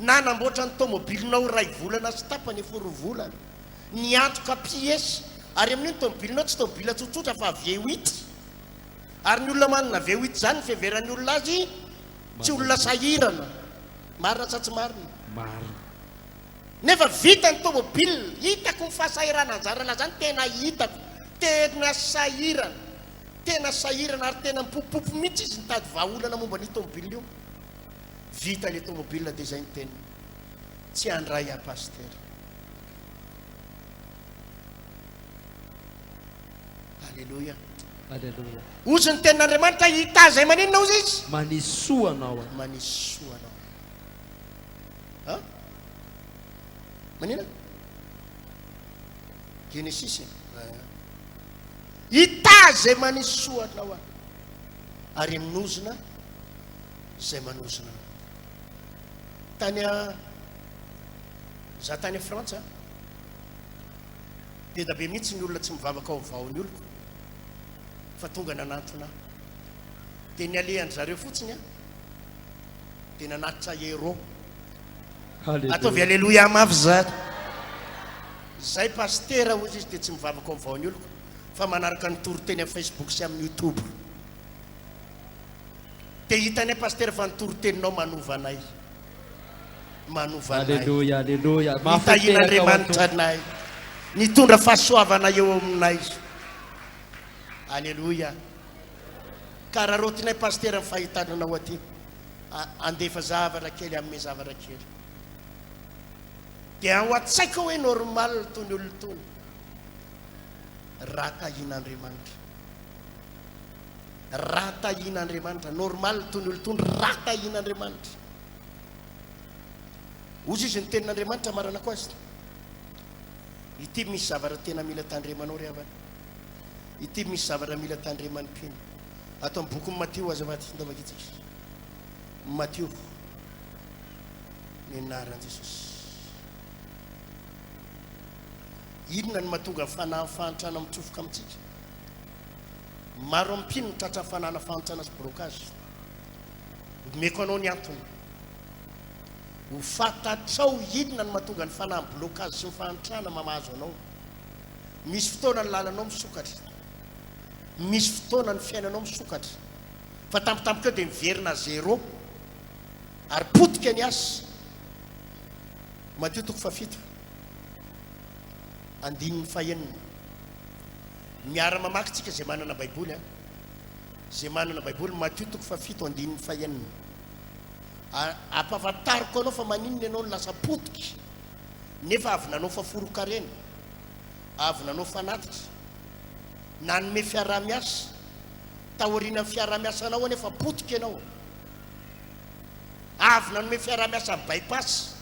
[SPEAKER 2] Nanamboatra ny tomobilinao iray volana sy tapany efa roa volana. Niantoka piesy. Ary amin'io ny tomobilinao tsy tomobila tsotsotra fa V8. Ary ny olona manana V8 izany ny fiheveran'ny olona azy Tsy olona sahirana. Marina sa tsy marina?
[SPEAKER 3] Marina.
[SPEAKER 2] Nefa vita ny tomobile. Hitako ny fahasahiranan'i zarala zany tena hitako. Tena sahirana. Tena sahirana ary tena mipopopopo mihitsy izy nitady vahaolana momba an'io tomobile io. Vita ilay tomobile dia izay ny teniny. Tsy handray aho pasitera. Aleloia.
[SPEAKER 3] Aleloia.
[SPEAKER 2] Hozy ny tenin'Andriamanitra hitahy izay maninona hozy izy?
[SPEAKER 3] Manisy soa anao aho.
[SPEAKER 2] Manisy soa anao. Ha? Maninona? Genesisy. Hitahy izay manisy soa anao aho. Ary hanozona izay manozona anao. Tany a za tany Frantsa. Be da be mihitsy ny olona tsy mivavaka ao vaon'ny oloko fa tonga nanantona ahy. Dia ny alehan-dry zareo fotsiny an, dia nanatitra euro. Ataovy aleloia mafy zany. Zay pasitera hozy izy dia tsy mivavaka ao vaon'ny oloko fa manaraka ny toriteny amin'ny Facebook sy amin'ny YouTube. Dia hitanay pasitera fa ny toriteninao manova anay. Manova anay.
[SPEAKER 3] Aleloia, aleloia. Mahafoy
[SPEAKER 2] Nitahian'Andriamanitra
[SPEAKER 3] tehaka ho an'ny Tompo.
[SPEAKER 2] anay. Nitondra fahasoavana eo aminay. Aleloia. Ka araraotinay pasitera ny fahitana anao aty. Andefa zavatra kely, hanome zavatra kely. Dia ao an-tsaiko hoe normal itony olona itony. Raha tahian'Andriamanitra. Raha tahian'Andriamanitra. Normal itony olona itony raha tahian'Andriamanitra. Hozy izy ny tenin'Andriamanitra amaranako azy. Ity misy zavatra tena mila tandremanao ry havana. Ity misy zavatra mila tandreman'ny mpino. Ato amin'ny bokin'i Matio azafady, ndao vakintsika. Matio. Ny anaran'i Jesosy. Inona no mahatonga ny fanahin'ny fahantrana mitsofoka amintsika? Maro amin'ny mpino no tratran'ny fananana fahantrana sy blocage. Omeko anao ny antony. Ho fantatrao inona no mahatonga ny fanahy blocage sy ny fahantrana mamahazo anao. Misy fotoana ny lalanao misokatra. Misy fotoana ny fiainanao misokatra. Fa tampotampoka eo dia miverina à zéro. Ary potika ny asa. Matio toko fahafito. Andininy fahenina. Miara mamaky tsika izay manana baiboly an. Izay manana baiboly Matio toko fahafito andininy fahenina. Ampahafantariko anao fa maninona ianao no lasa potika nefa avy nanao faforon-karena, avy nanao fanatitra, nanome fiaraha-miasa, taorianan'ny fiaraha-miasanao anefa potika ianao. Avy nanome fiaraha-miasa ny bypass,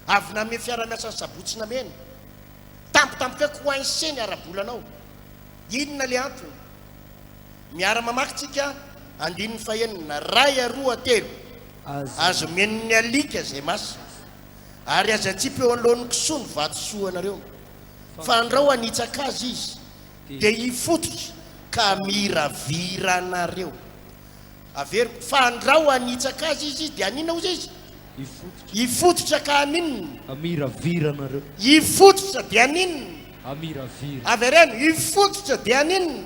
[SPEAKER 2] avy nanome fiaraha-miasa ny sabotsy namena. Tampotampoka eo coincé ny ara-bolanao. Inona le antony? Miara mamaky tsika andininy fahenina, ray roa telo. Aza omeny ny alika izay masina, ary aza atsipy eo anoloan'ny kisoa ny vatosoanareo, fa andrao hanitsaka azy izy, dia hifototra ka hamiravira anareo. Averiko, fa andrao hanitsaka azy izy, dia haninona hozy izy?
[SPEAKER 3] Hifototra.
[SPEAKER 2] Hifototra ka haninona?
[SPEAKER 3] Hamiravira anareo.
[SPEAKER 2] Hifototra dia haninona?
[SPEAKER 3] Hamiravira.
[SPEAKER 2] Avereno, hifototra dia haninona?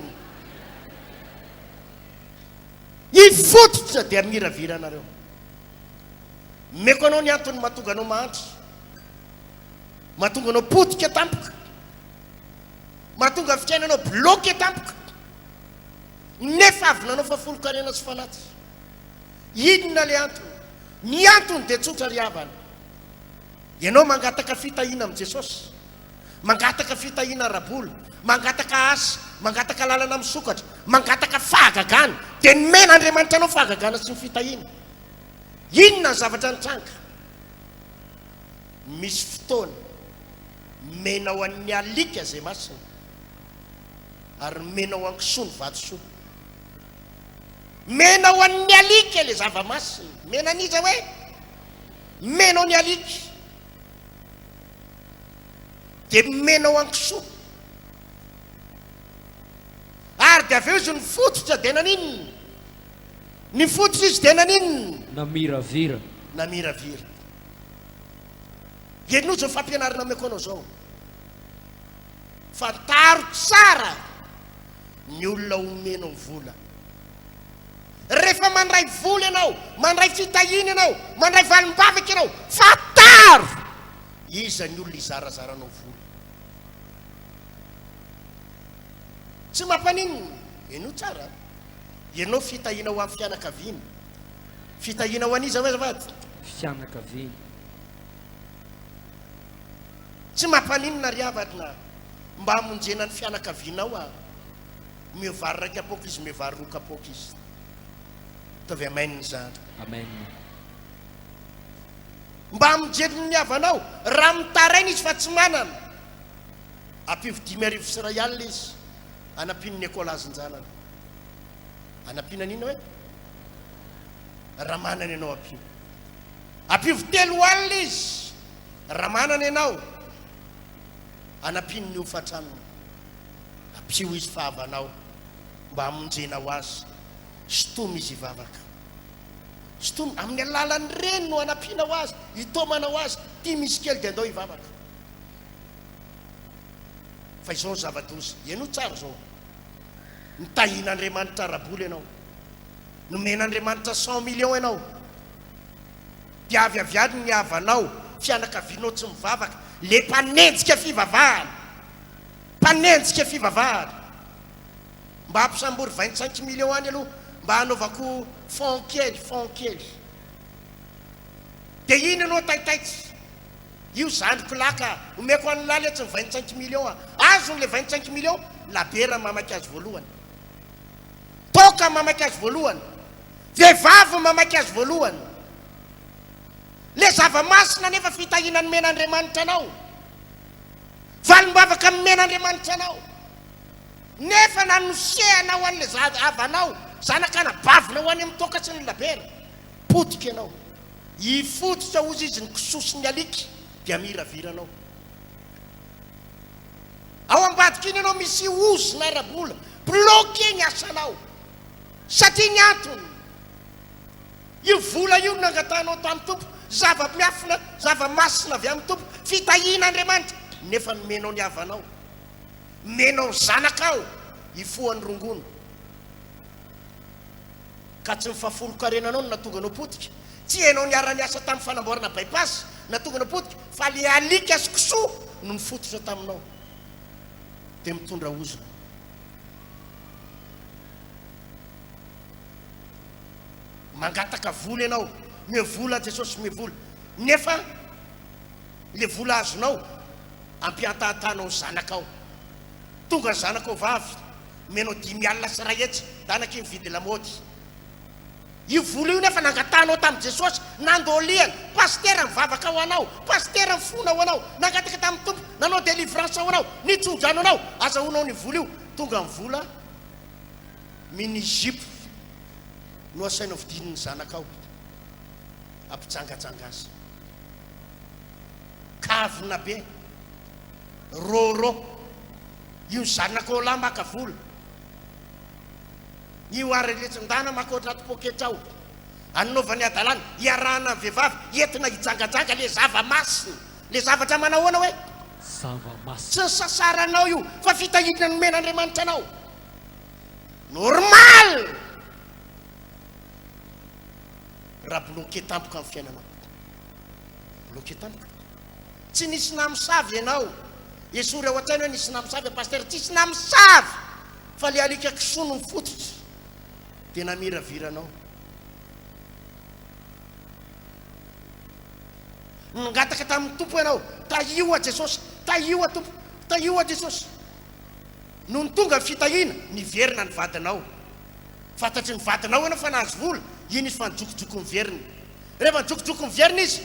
[SPEAKER 2] Hifototra dia hamiravira anareo. Omeko anao ny antony mahatonga anao mahantra, mahatonga anao potika tampoka, mahatonga ny fiainanao bloqué tampoka. Nefa avy nanao fahafolonkarena sy fanatitra. Inona ilay antony? Ny antony dia tsotra ry havana. Ianao mangataka fitahiana amin'i Jesosy, mangataka fitahiana ara-bola, mangataka asa, mangataka lalana misokatra, mangataka fahagagana, dia nomen'Andriamanitra anao fahagagana sy ny fitahiana. Inona ny zavatra nitranga? Misy fotoana nomenao an'ny alika izay masina. Ary mena ho an-kisoa ny vatosoa. Mena ho an'ny alika ilay zava-masina. Mena an'iza hoe? Mena ho ny alika. Dia mena ho an-kisoa. Ary dia avy eo izy nifototra dia naninona? Nifototra izy dia naninona?
[SPEAKER 3] Namiravira.
[SPEAKER 2] Namiravira. Henoy izao fampianarana ameko anao izao. Fantaro tsara ny olona omenao vola. Rehefa mandray vola ianao, mandray fitahiana ianao, mandray valim-bavaka ianao, fantaro iza ny olona izarazaranao vola. Tsy mampaninona, henoy tsara. Ianao fitahiana ho an'ny fianakaviana. Fitahiana ho an'iza hoe azafady?
[SPEAKER 3] Fianakaviana.
[SPEAKER 2] Tsy mampaninona ry havana mba hamonjena ny fianakavianao a! Omeo vary iray kapoaka izy, omeo vary roa kapoaka izy. Ataovy amen izany.
[SPEAKER 3] Amen.
[SPEAKER 2] Mba hamonjena ny havanao, raha mitaraina izy fa tsy manana, ampio 1005 izy hanampiany ny ekolazin-janany. Hanampiana an'inona hoe? Raha manana ianao ampio. Ampio 30 izy. Raha manana ianao, anampiany ny hofan-tranony. Ampio izy fa havanao, mba hamonjenao azy. Sintomy izy hivavaka. Sintomy, amin'ny alalan'ireny no anampianao azy, hitaomanao azy. Tia misy kely dia andao hivavaka. Fa izao ny zava-doza, henoy tsara izao. Nitahian'Andriamanitra ara-bola ianao. Nomen'Andriamanitra cent millions ianao. Dia avy avy any ny havanao, fianakavianao tsy mivavaka, le mpanenjika fivavahana, mpanenjika fivavahana. Mba ampisambory 25 millions any aloha mba hanaovako fond kely, fond kely. Dia iny ianao taitaitra. Io zandriko lahy ka, omeko an'i lahy letsy ny 25 millions a. Azony le 25 millions, labiera mamaky azy voalohany. Toaka mamaky azy voalohany. Vehivavy mamaky azy voalohany. Le zava-masina nefa fitahiana nomen'Andriamanitra anao. Valim-bavaka nomen'Andriamanitra anao. Nefa nanosehanao an'le havanao, zanak'anabavinao any amin'ny toaka sy ny labera. Potika ianao. Hifototra hozy izy ny kisoa sy ny alika dia miravira anao. Ao ambadika iny ianao misy ozona ara-bola. Bloqué ny asanao. Satria ny antony, io vola io no nangatahanao tamin'ny Tompo, zava-miafina, zava-masina avy amin'ny Tompo, fitahian'Andriamanitra, nefa nomenao ny havanao, nomenao ny zanakao hifoha ny rongony. Ka tsy ny fahafolon-karenanao no nahatonga anao potika, tsy ianao niara-niasa tamin'ny fanamboarana bypass nahatonga anao potika, fa le alika sy kisoa no nifototra taminao. Dia mitondra ozona. Mangataka vola ianao, omeo vola Jesosy, omeo vola. Nefa le vola azonao ampihantahantanao ny zanakao. Tonga ny zanakao vavy, omenao 15 500, ndana akia mividy lamaody. Io vola io nefa nangatahanao tamin'i Jesosy, nandoliany, pasitera nivavaka ho anao, pasitera nifona ho anao, nangataka tamin'ny Tompo, nanao délivrance ho anao, nitsodrano anao, azahoanao ny vola io. Tonga ny vola, mini jupe no asainao vidian'ny zanakao, hampijangajanga azy. Kavina be, rôrô, io zanakao lahy maka vola. Io ary letsy ndana maka ohatra ato poketra ao. Anaovany hadalana, iarahana amin'ny vehivavy, entina hijangajanga le zava-masina. Le zavatra manahoana hoe?
[SPEAKER 3] Zava-masina.
[SPEAKER 2] Tsy nisasaranao io fa fitahiana nomen'Andriamanitra anao. Normal! Raha bloqué tampoka ny fiainanao. Bloqué tampoka. Tsy nisy namosavy ianao. Esory ao an-tsaina hoe nisy namosavy pasteur. Tsisy namosavy! Fa le alika kisoa no mifototra dia namiravira anao. Nangataka tamin'ny Tompo ianao, tahio aho Jesosy, tahio aho Tompo, tahio aho Jesosy. Nony tonga ny fitahiana, niverina ny vadinao. Fantatry ny vadinao ianao fa nahazo vola, iny izy fa nijokojoko niverina. Rehefa nijokojoko niverina izy,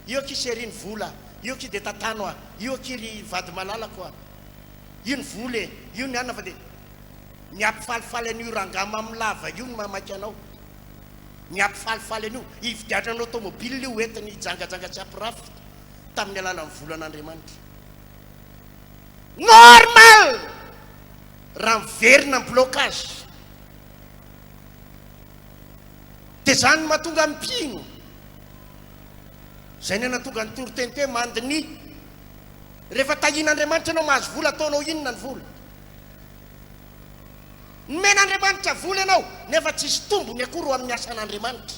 [SPEAKER 2] io akia chérie ny vola, io akia dia tantano aho, io akia ry vady malalako a. Io ny vola e, io ny anona fa dia ny hampifalifaly an'io rangahy mamolava io no mahamaika anao. Ny hampifalifaly an'io, hividianana automobile io entiny hijangajanga sy hampirafy tamin'ny alalan'ny volan'Andriamanitra. Normal! Raha miverina ny blocage. Dia izany no mahatonga ny mpino. Izay no nahatonga ny toriteny teo hoe mandiniha. Rehefa tahian'Andriamanitra ianao mahazo vola ataonao inona ny vola? Nomen'Andriamanitra vola ianao nefa tsisy tombony akory ho amin'ny asan'Andriamanitra.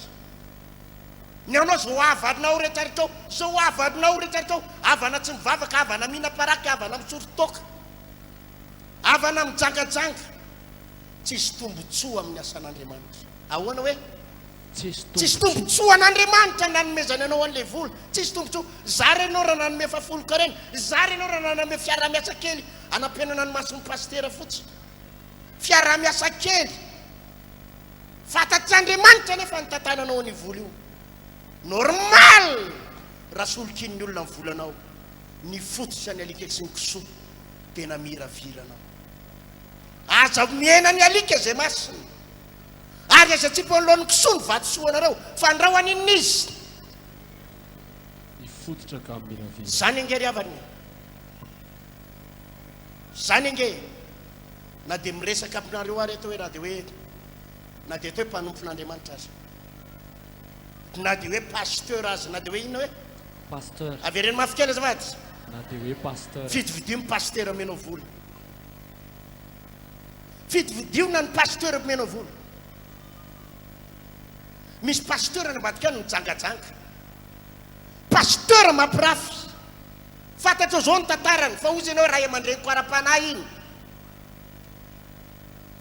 [SPEAKER 2] Ny anao zao havanao retraretra ao, zao havanao retraretra ao, havana tsy mivavaka, havana mihinam-paraky, havana misotro toaka, havana mijangajanga. Tsisy tombotsoa amin'ny asan'Andriamanitra. Ahoana hoe?
[SPEAKER 3] Tsisy
[SPEAKER 2] Tsisy
[SPEAKER 3] tombotsoa.
[SPEAKER 2] tombotsoa an'Andriamanitra nanomezany anao an'ilay vola. Tsisy tombotsoa. Zara ianao raha nanome fahafolonkarena. Zara ianao raha nanome fiaraha-miasa kely hanampenana ny mason'ny pasitera fotsiny. Fiaraha-miasa kely. Fantatr'Andriamanitra anefa ny tantananao an'io vola io. Normal raha solokian'ny olona ny volanao. Ny fototra ny alika sy ny kisoa dia namiravira anao. Aza omena ny alika izay masina. Ary aza atsipy eo anoloan'ny kisoa ny vatosoanareo, fa andrao haninona izy.
[SPEAKER 3] Hifototra ka hamiravira.
[SPEAKER 2] Izany ange ry havana e! Izany ange e! Na dia miresaka aminareo ary eto hoe na dia hoe na dia atao hoe mpanompon'Andriamanitra aza, na dia hoe pasteur aza, na dia hoe inona hoe?
[SPEAKER 3] Pasteur.
[SPEAKER 2] Avereno mafy kely azafady.
[SPEAKER 3] Na dia hoe pasteur.
[SPEAKER 2] Fidifidio ny pasteur omenao vola. Fidifidio na ny pasteur omenao vola. Misy pasteur any ambadika any mijangajanga. Pasteur mampirafy. Fantatrao zao ny tantarany fa hozy ianao ray aman-dreniko ara-panahy iny.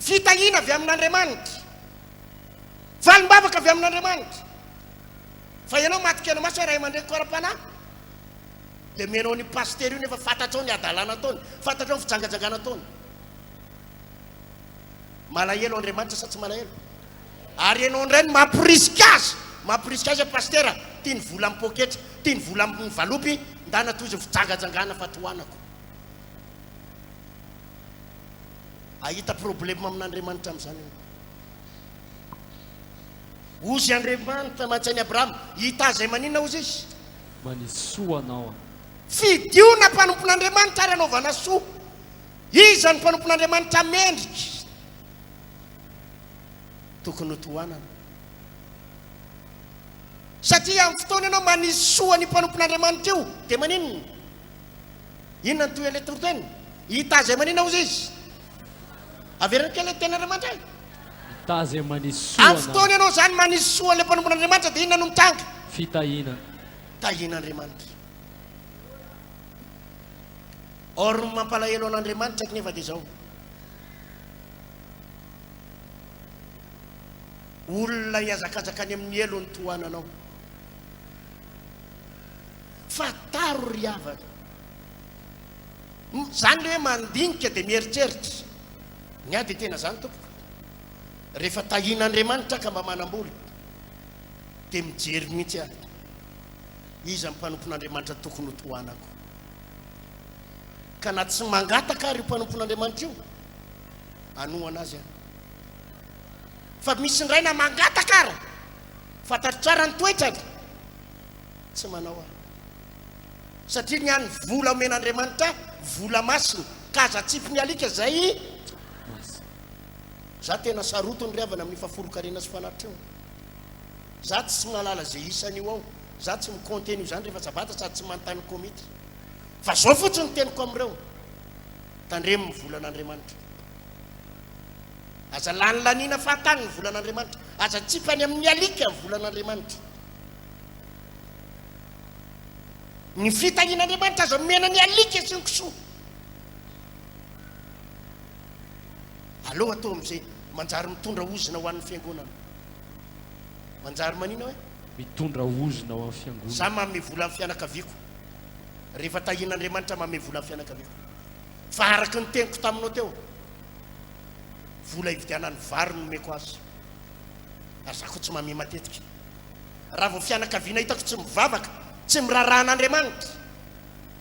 [SPEAKER 2] Fitahiana avy amin'Andriamanitra. Valim-bavaka avy amin'Andriamanitra. Fa ianao maty kenamaso hoe ray aman-dreniko ara-panahy. Dia omenao an'io pasitera io nefa fantatrao ny hadalana ataony, fantatrao ny fijangajangana ataony. Malahelo Andriamanitra sa tsy malahelo? Ary ianao indray no mamporisika azy, mamporisika azy hoe pasitera, tia ny vola amin'ny poketra, tia ny vola amin'ny valopy, ndana tohizo ny fijangajangana fa tohanako. Ahita problème amin'Andriamanitra amin'izany ianao. Hozy Andriamanitra mantsy an'i Abrahama, hita azy maninona hozy izy?
[SPEAKER 3] Manisy soa anao aho.
[SPEAKER 2] Fidio na mpanompon'Andriamanitra ary anaovana soa. Iza no mpanompon'Andriamanitra mendrika? Tokony ho tohanana. Satria amin'ny fotoana ianao manisy soa an'io mpanompon'Andriamanitra io, dia maninona? Inona ny tohin'ilay toriteny? Hita izay maninona hozy izy? Avereno kely ilay tenin'Andriamanitra e.
[SPEAKER 3] Hita izay manisy soa
[SPEAKER 2] Amin'ny fotoana ianao izany manisy soa an'ilay mpanompon'Andriamanitra dia inona no mitranga?
[SPEAKER 3] Fitahiana.
[SPEAKER 2] Tahian'Andriamanitra. Or ny mampalahelo an'Andriamanitra anefa dia izao. Olona hihazakazaka any amin'ny helo ny tohananao. Fantaro ry havana. Zany le hoe mandinika dia mieritreritra. Ny ahy dia tena zany tompoko. Rehefa tahian'Andriamanitra ka mba manam-bola dia mijery mihitsy aho. Iza ny mpanompon'Andriamanitra tokony ho tohanako? Ka na tsy mangataka ary io mpanompon'Andriamanitra io, hanohana azy aho. Fa misy indray na mangataka ara, fantatro tsara ny toetrany, tsy manao aho. Satria ny an'ny vola omen'Andriamanitra ahy, vola masina, ka aza atsipy ny alika izay
[SPEAKER 3] Masina.
[SPEAKER 2] Za tena sarotiny ry havana amin'io fahafolonkarena sy fanatitra io. Za tsy mahalala izay isan'io ao, za tsy mi-compter an'io izany rehefa sabata sady tsy manontany komity. Fa zao fotsiny ny teniko amin'ireo, tandremo ny volan'Andriamanitra. Aza lanilaniana fahatany ny volan'Andriamanitra. Aza atsipy any amin'ny alika ny volan'Andriamanitra. Ny fitahian'Andriamanitra aza omena ny alika sy ny kisoa. Aleo atao amin'izay manjary mitondra ozona ho an'ny fiangonana. Manjary manina hoe?
[SPEAKER 3] Mitondra ozona ho an'ny fiangonana.
[SPEAKER 2] Za manome vola ny fianakaviako. Rehefa tahian'Andriamanitra manome vola ny fianakaviako. Fa araka ny teniko taminao teo, vola hividianany vary no omeko azy. Ary za koa tsy manome matetika. Raha vao fianakaviana hitako tsy mivavaka, tsy miraharaha an'Andriamanitra,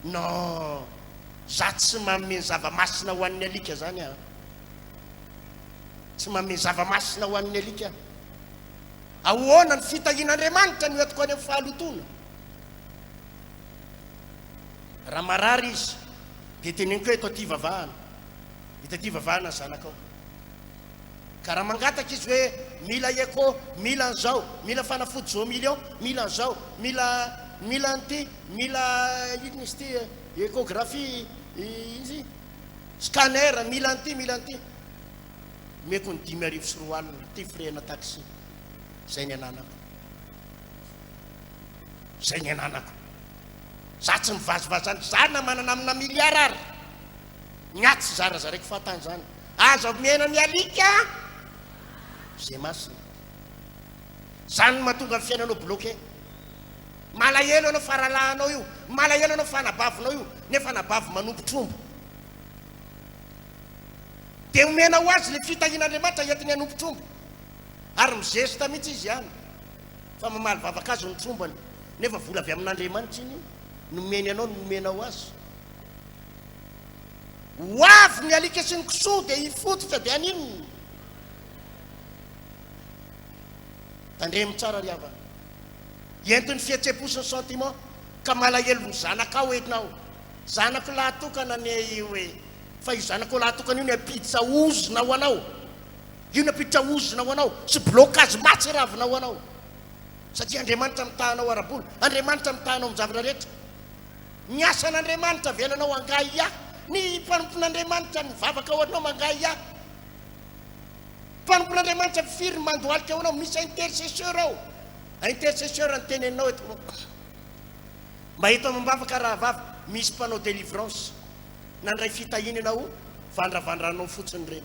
[SPEAKER 2] non, za tsy manome ny zava-masina ho an'ny alika zany aho. Tsy manome zava-masina ho an'ny alika aho. Ahoana ny fitahian'Andriamanitra no entiko any amin'ny fahalotoana? Raha marary izy, dia teneniko hoe eto aty ivavahana, eto aty ivavahana ny zanakao. Ka raha mangataka izy hoe mila echo, mila an'izao, mila fanafody zao million, mila an'izao, mila mila an'ity, mila inona izy ity, echographie, inona izy ity, scanner, mila an'ity, mila an'ity. Omeko ny 2005, ity frais-na taxi. Izay ny ananako. Izay ny ananako. Za tsy mivazivazy zany, za na manana amina milliard ary, ny ahy tsy zarazaraiko fahatany zany. Aza omena ny alika ze masina. Zany no mahatonga ny fiainanao bloqué. Malahelo anao fa rahalahinao io, malahelo anao fa anabavinao io, nefa anabavy manompo tromba. Dia omena ho azy le fitahian'Andriamanitra entiny hanompo tromba. Ary mizesta mihitsy izy any fa mamaly vavaka azy ny trombany. Nefa vola avy amin'Andriamanitra iny nomeny anao no nomenao azy. Ho avy ny alika sy ny kisoa dia hifototra dia haninona? Tandremo tsara ry havana. Entin'ny fihetsem-po sy ny sentiment ka malahelo ny zanakao enao. Zanako lahy tokana anie io e. Fa io zanakao lahy tokana io no hampiditra ozona ho anao. Io no hampiditra ozona ho anao sy blocage mahatsiravina ho anao. Satria Andriamanitra mitaha anao ara-bola, Andriamanitra mitaha anao amin'ny zavatra rehetra. Ny asan'Andriamanitra avelanao hangahiahy, ny mpanompon'Andriamanitra mivavaka ho anao mangahiahy. Mpanompon'Andriamanitra firy ny mandohalika ho anao, misy intercesseur ao. Intercesseur ny teneninao eto. Mba eto amam-bavaka rahavavy, misy mpanao délivrance. Nandray fitahiana ianao, vandravandranao fotsiny ireny.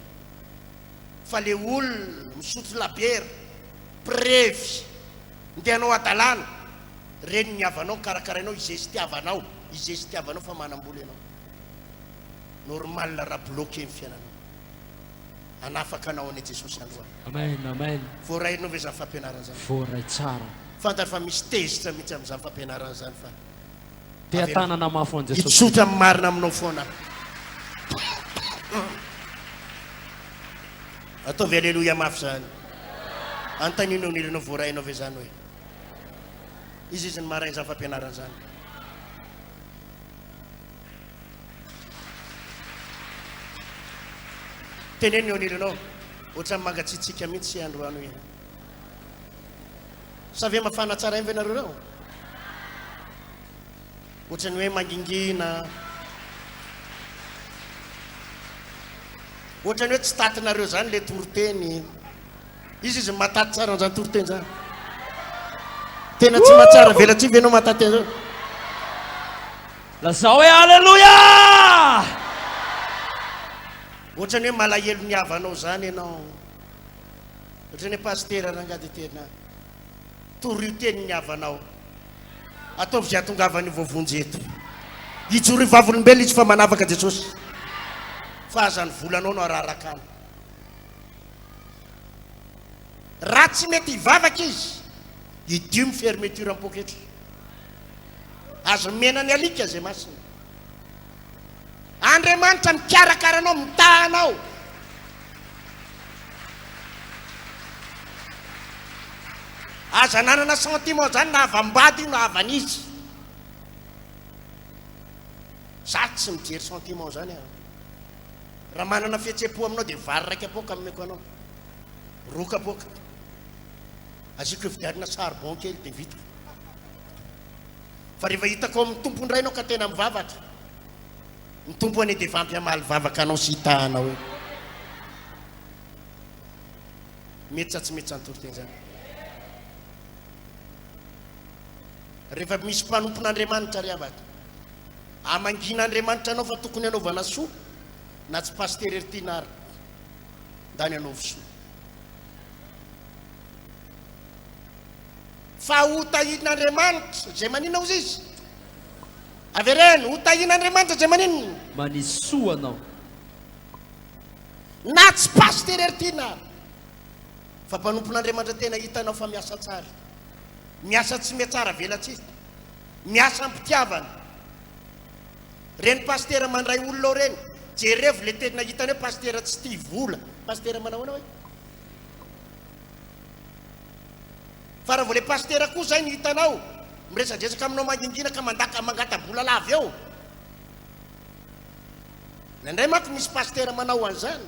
[SPEAKER 2] Fa le olona misotro labiera, mpirevy, ndeha hanao hadalana, reny ny havanao karakarainao izestiavanao, izestiavanao fa manambola ianao. Normal raha bloqué ny fiainanao. Hanafaka anao anie Jesosy androany.
[SPEAKER 3] Amen amen.
[SPEAKER 2] Voarainao ve izany fampianarana izany?
[SPEAKER 3] Voaray tsara.
[SPEAKER 2] Fantany fa misy tezitra mihitsy amin'izany fampianarana izany fa.
[SPEAKER 3] Teha-tanana mafy ho an'i Jesosy.
[SPEAKER 2] Hitsotra ny marina aminao foana aho. Ataovy aleloia mafy izany. Anontanio ny onirinao voarainao ve izany hoe iza izy ny maraina izany fampianarana izany. Teneno ny onirinao. Ohatran'ny mangatsiatsiaka mihitsy se androany hoe. Sa ve mafana tsara ihany ve nareo reo? Ohatran'ny hoe mangingina. Ohatran'ny hoe tsy tatinareo zany le toriteny. Iza izy mataty tsara an'izany toriteny zany? Tena tsy mahatsara velatsihy ve ianao mataty an'izany?
[SPEAKER 3] Lazao hoe Aleloia!
[SPEAKER 2] Ohatran'ny hoe malahelo ny havanao zany ianao. Ohatran'ny hoe pasitera rangahy dia tena torio teny ny havanao. Ataovy izay hahatongavan'io voavonjy eto. Hijoro ho vavolombelona izy fa manavaka Jesosy. Fa aza ny volanao no araraka any. Raha tsy mety hivavaka izy, hidio ny fermeture am-poketra. Aza omena ny alika izay masina. Andriamanitra mikarakara anao, mitaha anao. Aza ananana sentiment zany na havam-bady io na havan'izy. Za tsy mijery sentiment zany aho. Raha manana fihetseham-po aminao dia vary iray kapoaka omeko anao. Roa kapoaka. Asiako vidianina charbon kely dia vita. Fa rehefa hitako ao amin'ny Tompo indray ianao ka tena mivavaka, ny Tompo anie dia efa ampy hamaly vavaka anao sy hitaha anao eo. Mety sa tsy mety izany toriteny izany? Rehefa misy mpanompon'Andriamanitra ry havana, amangian'Andriamanitra anao fa tokony hanaovana soa, na tsy pasitera ery tiana ary, ndany anaovy soa. Fa ho tahian'Andriamanitra izay maninona hozy izy? Avereno, ho tahian'Andriamanitra izay maninona?
[SPEAKER 3] Manisy soa anao.
[SPEAKER 2] Na tsy pasitera ery tiana ary, fa mpanompon'Andriamanitra tena hitanao fa miasa tsara. Miasa tsy mihatsara velatsihy. Miasa am-pitiavana. Reny pasitera mandray olona ao reny, jerevo le tena hitany hoe pasitera tsy tia vola. Pasitera manao ahoana hoe? Fa raha vao le pasitera koa zay no hitanao miresadresaka aminao mangingina ka mandaka mangata-bola lava eo. Indraindray manko misy pasitera manao an'izany.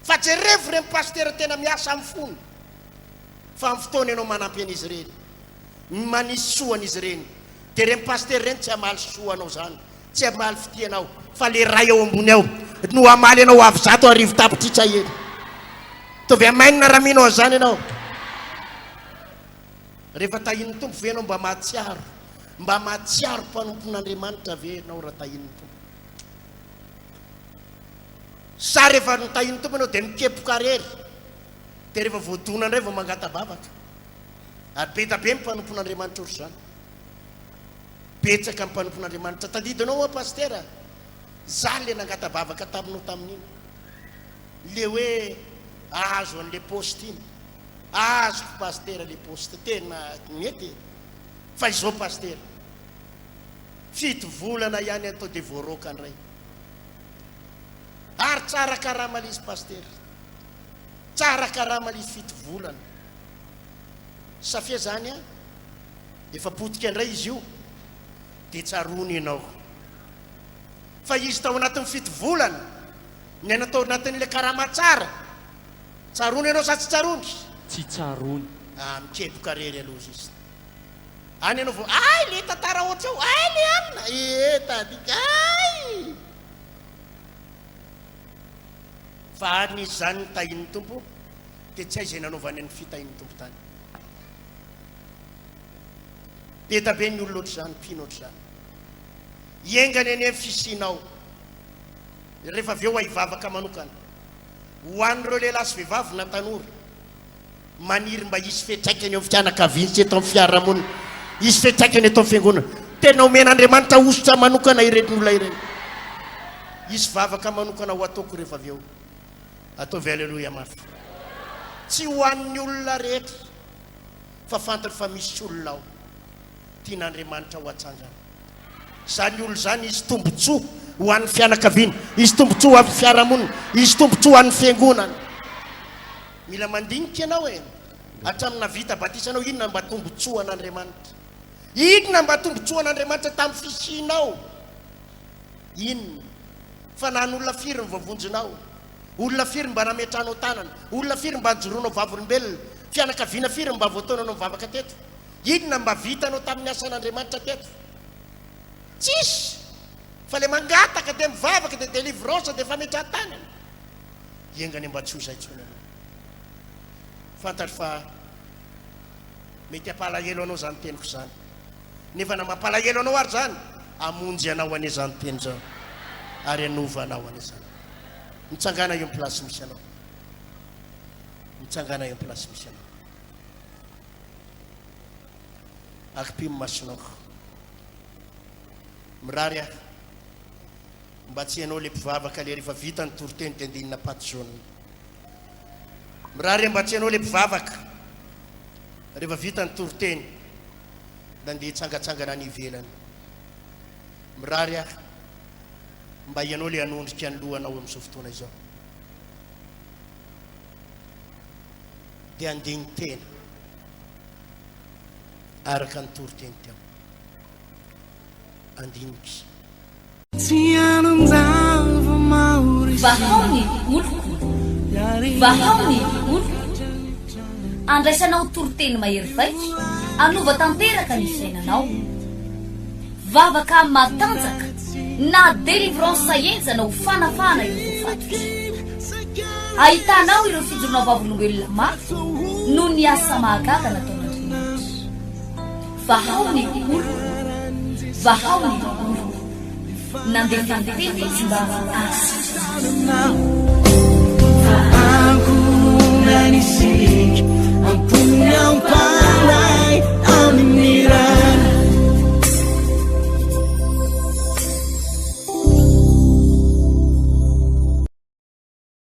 [SPEAKER 2] Fa jerevo ireny pasitera tena miasa amin'ny fony. Fa amin'ny fotoana ianao manampy an'izy ireny, manisy soa an'izy ireny, dia ireny pasitera ireny tsy hamaly soa anao izany, tsy hamaly fitia anao, fa le Ray ao ambony ao no hamaly anao avy 100 tapitrisa heny. Ataovy amen raha mino an'izany ianao. Rehefa tahian'ny Tompo ve ianao mba mahatsiaro, mba mahatsiaro mpanompon'Andriamanitra ve ianao raha tahian'ny Tompo? Sa rehefa notahian'ny Tompo ianao dia mikepoka rery, dia rehefa voadona indray vao mangata-bavaka? Ary be da be ny mpanompon'Andriamanitra ohatr'izany. Betsaka ny mpanompon'Andriamanitra. Tadidinao hoa Pasitera? Za le nangata-bavaka taminao tamin'iny. Le hoe ahazo an'le poste iny. Azoko Pasitera le poste. Tena mety e. Fa izao Pasitera. Fito volana ihany atao dia voaroaka indray. Ary tsara karama le izy Pasitera. Tsara karama le izy fito volana. Safia zany an. Efa potika indray izy io dia tsaroany ianao fa izy tao anatin'ny fito volana niaina tao anatin'ilay karama tsara. Tsaroany ianao sa tsy tsaroany?
[SPEAKER 3] Tsy tsaroany.
[SPEAKER 2] Ah, mikepoka rery aloha izy. Any ianao vao, ay le tantara ohatr'io, ay le anona, ee tadika, ay! Fa any izy izany ny tahin'ny Tompo dia tsy hay izay nanaovany ny fitahin'ny Tompo tany. Be da be ny olona ohatr'izany, mpino ohatr'izany. Hiengany anie ny fisianao. Rehefa avy eo aho hivavaka manokana ho an'ireo lehilahy sy vehivavy na tanora maniry mba hisy fiantraikany eo amin'ny fianakaviany sy eto amin'ny fiarahamonina, hisy fiantraikany eto amin'ny fiangonana. Tena omen'Andriamanitra hosotra manokana ireny olona ireny. Hisy vavaka manokana ho ataoko rehefa avy eo. Ataovy aleloia mafy. Tsy ho an'ny olona rehetra. Fa fantany fa misy olona ao tian'Andriamanitra ho atsangana. Izany olona izany hisy tombontsoa ho an'ny fianakaviana, hisy tombontsoa ho an'ny fiarahamonina, hisy tombontsoa ho an'ny fiangonana. Mila mandinika ianao e! Hatramin'ny nahavita batisa anao, inona mba tombontsoan'Andriamanitra? Inona mba tombontsoan'Andriamanitra tamin'ny fisianao? Inona? Fa na ny olona firy no voavonjinao? Olona firy mba nametrahanao tanana? Olona firy mba nijoroanao vavolombelona? Fianakaviana firy mba voataonanao nivavaka teto? Inona mba vitanao tamin'ny asan'Andriamanitra teto? Tsisy! Fa le mangataka dia mivavaka dia délivrance dia fametrahan-tanana. Enga anie mba tsy ho izay intsony ianao. Fantatro fa mety hampalahelo anao izany teniko izany. Nefa na mampalahelo anao ary izany, hamonjy anao anie izany teny izany. Ary hanova anao anie izany. Mitsangàna eo amin'ny place misy anao. Mitsangàna eo amin'ny place misy anao. Akipio ny masonao. Mirary aho mba tsy ianao le mpivavaka le rehefa vita ny toriteny dia andeha hihinana paty jaune. Mirary aho mba tsy ianao le mpivavaka rehefa vita ny toriteny dia andeha hitsangatsangana any ivelany. Mirary aho mba ianao le hanondrika ny lohanao amin'izao fotoana izao. Dia handini-tena araka ny toriteny teo. Andiniky.
[SPEAKER 1] Vahao ny oloko, vahao ny oloko. Andraisanao toriteny mahery vaika, hanova tanteraka ny fiainanao. Vavaka matanjaka na délivrance henjana ho fanafahana ireo voafatotra. Ahitanao ireo fijoroana vavolombelona mafy noho ny asa mahagaga nataon'Andriamanitra. Vahao ny oloko, vahao ny oloko. Nandefa ny teny izy mba hahasitrana azy.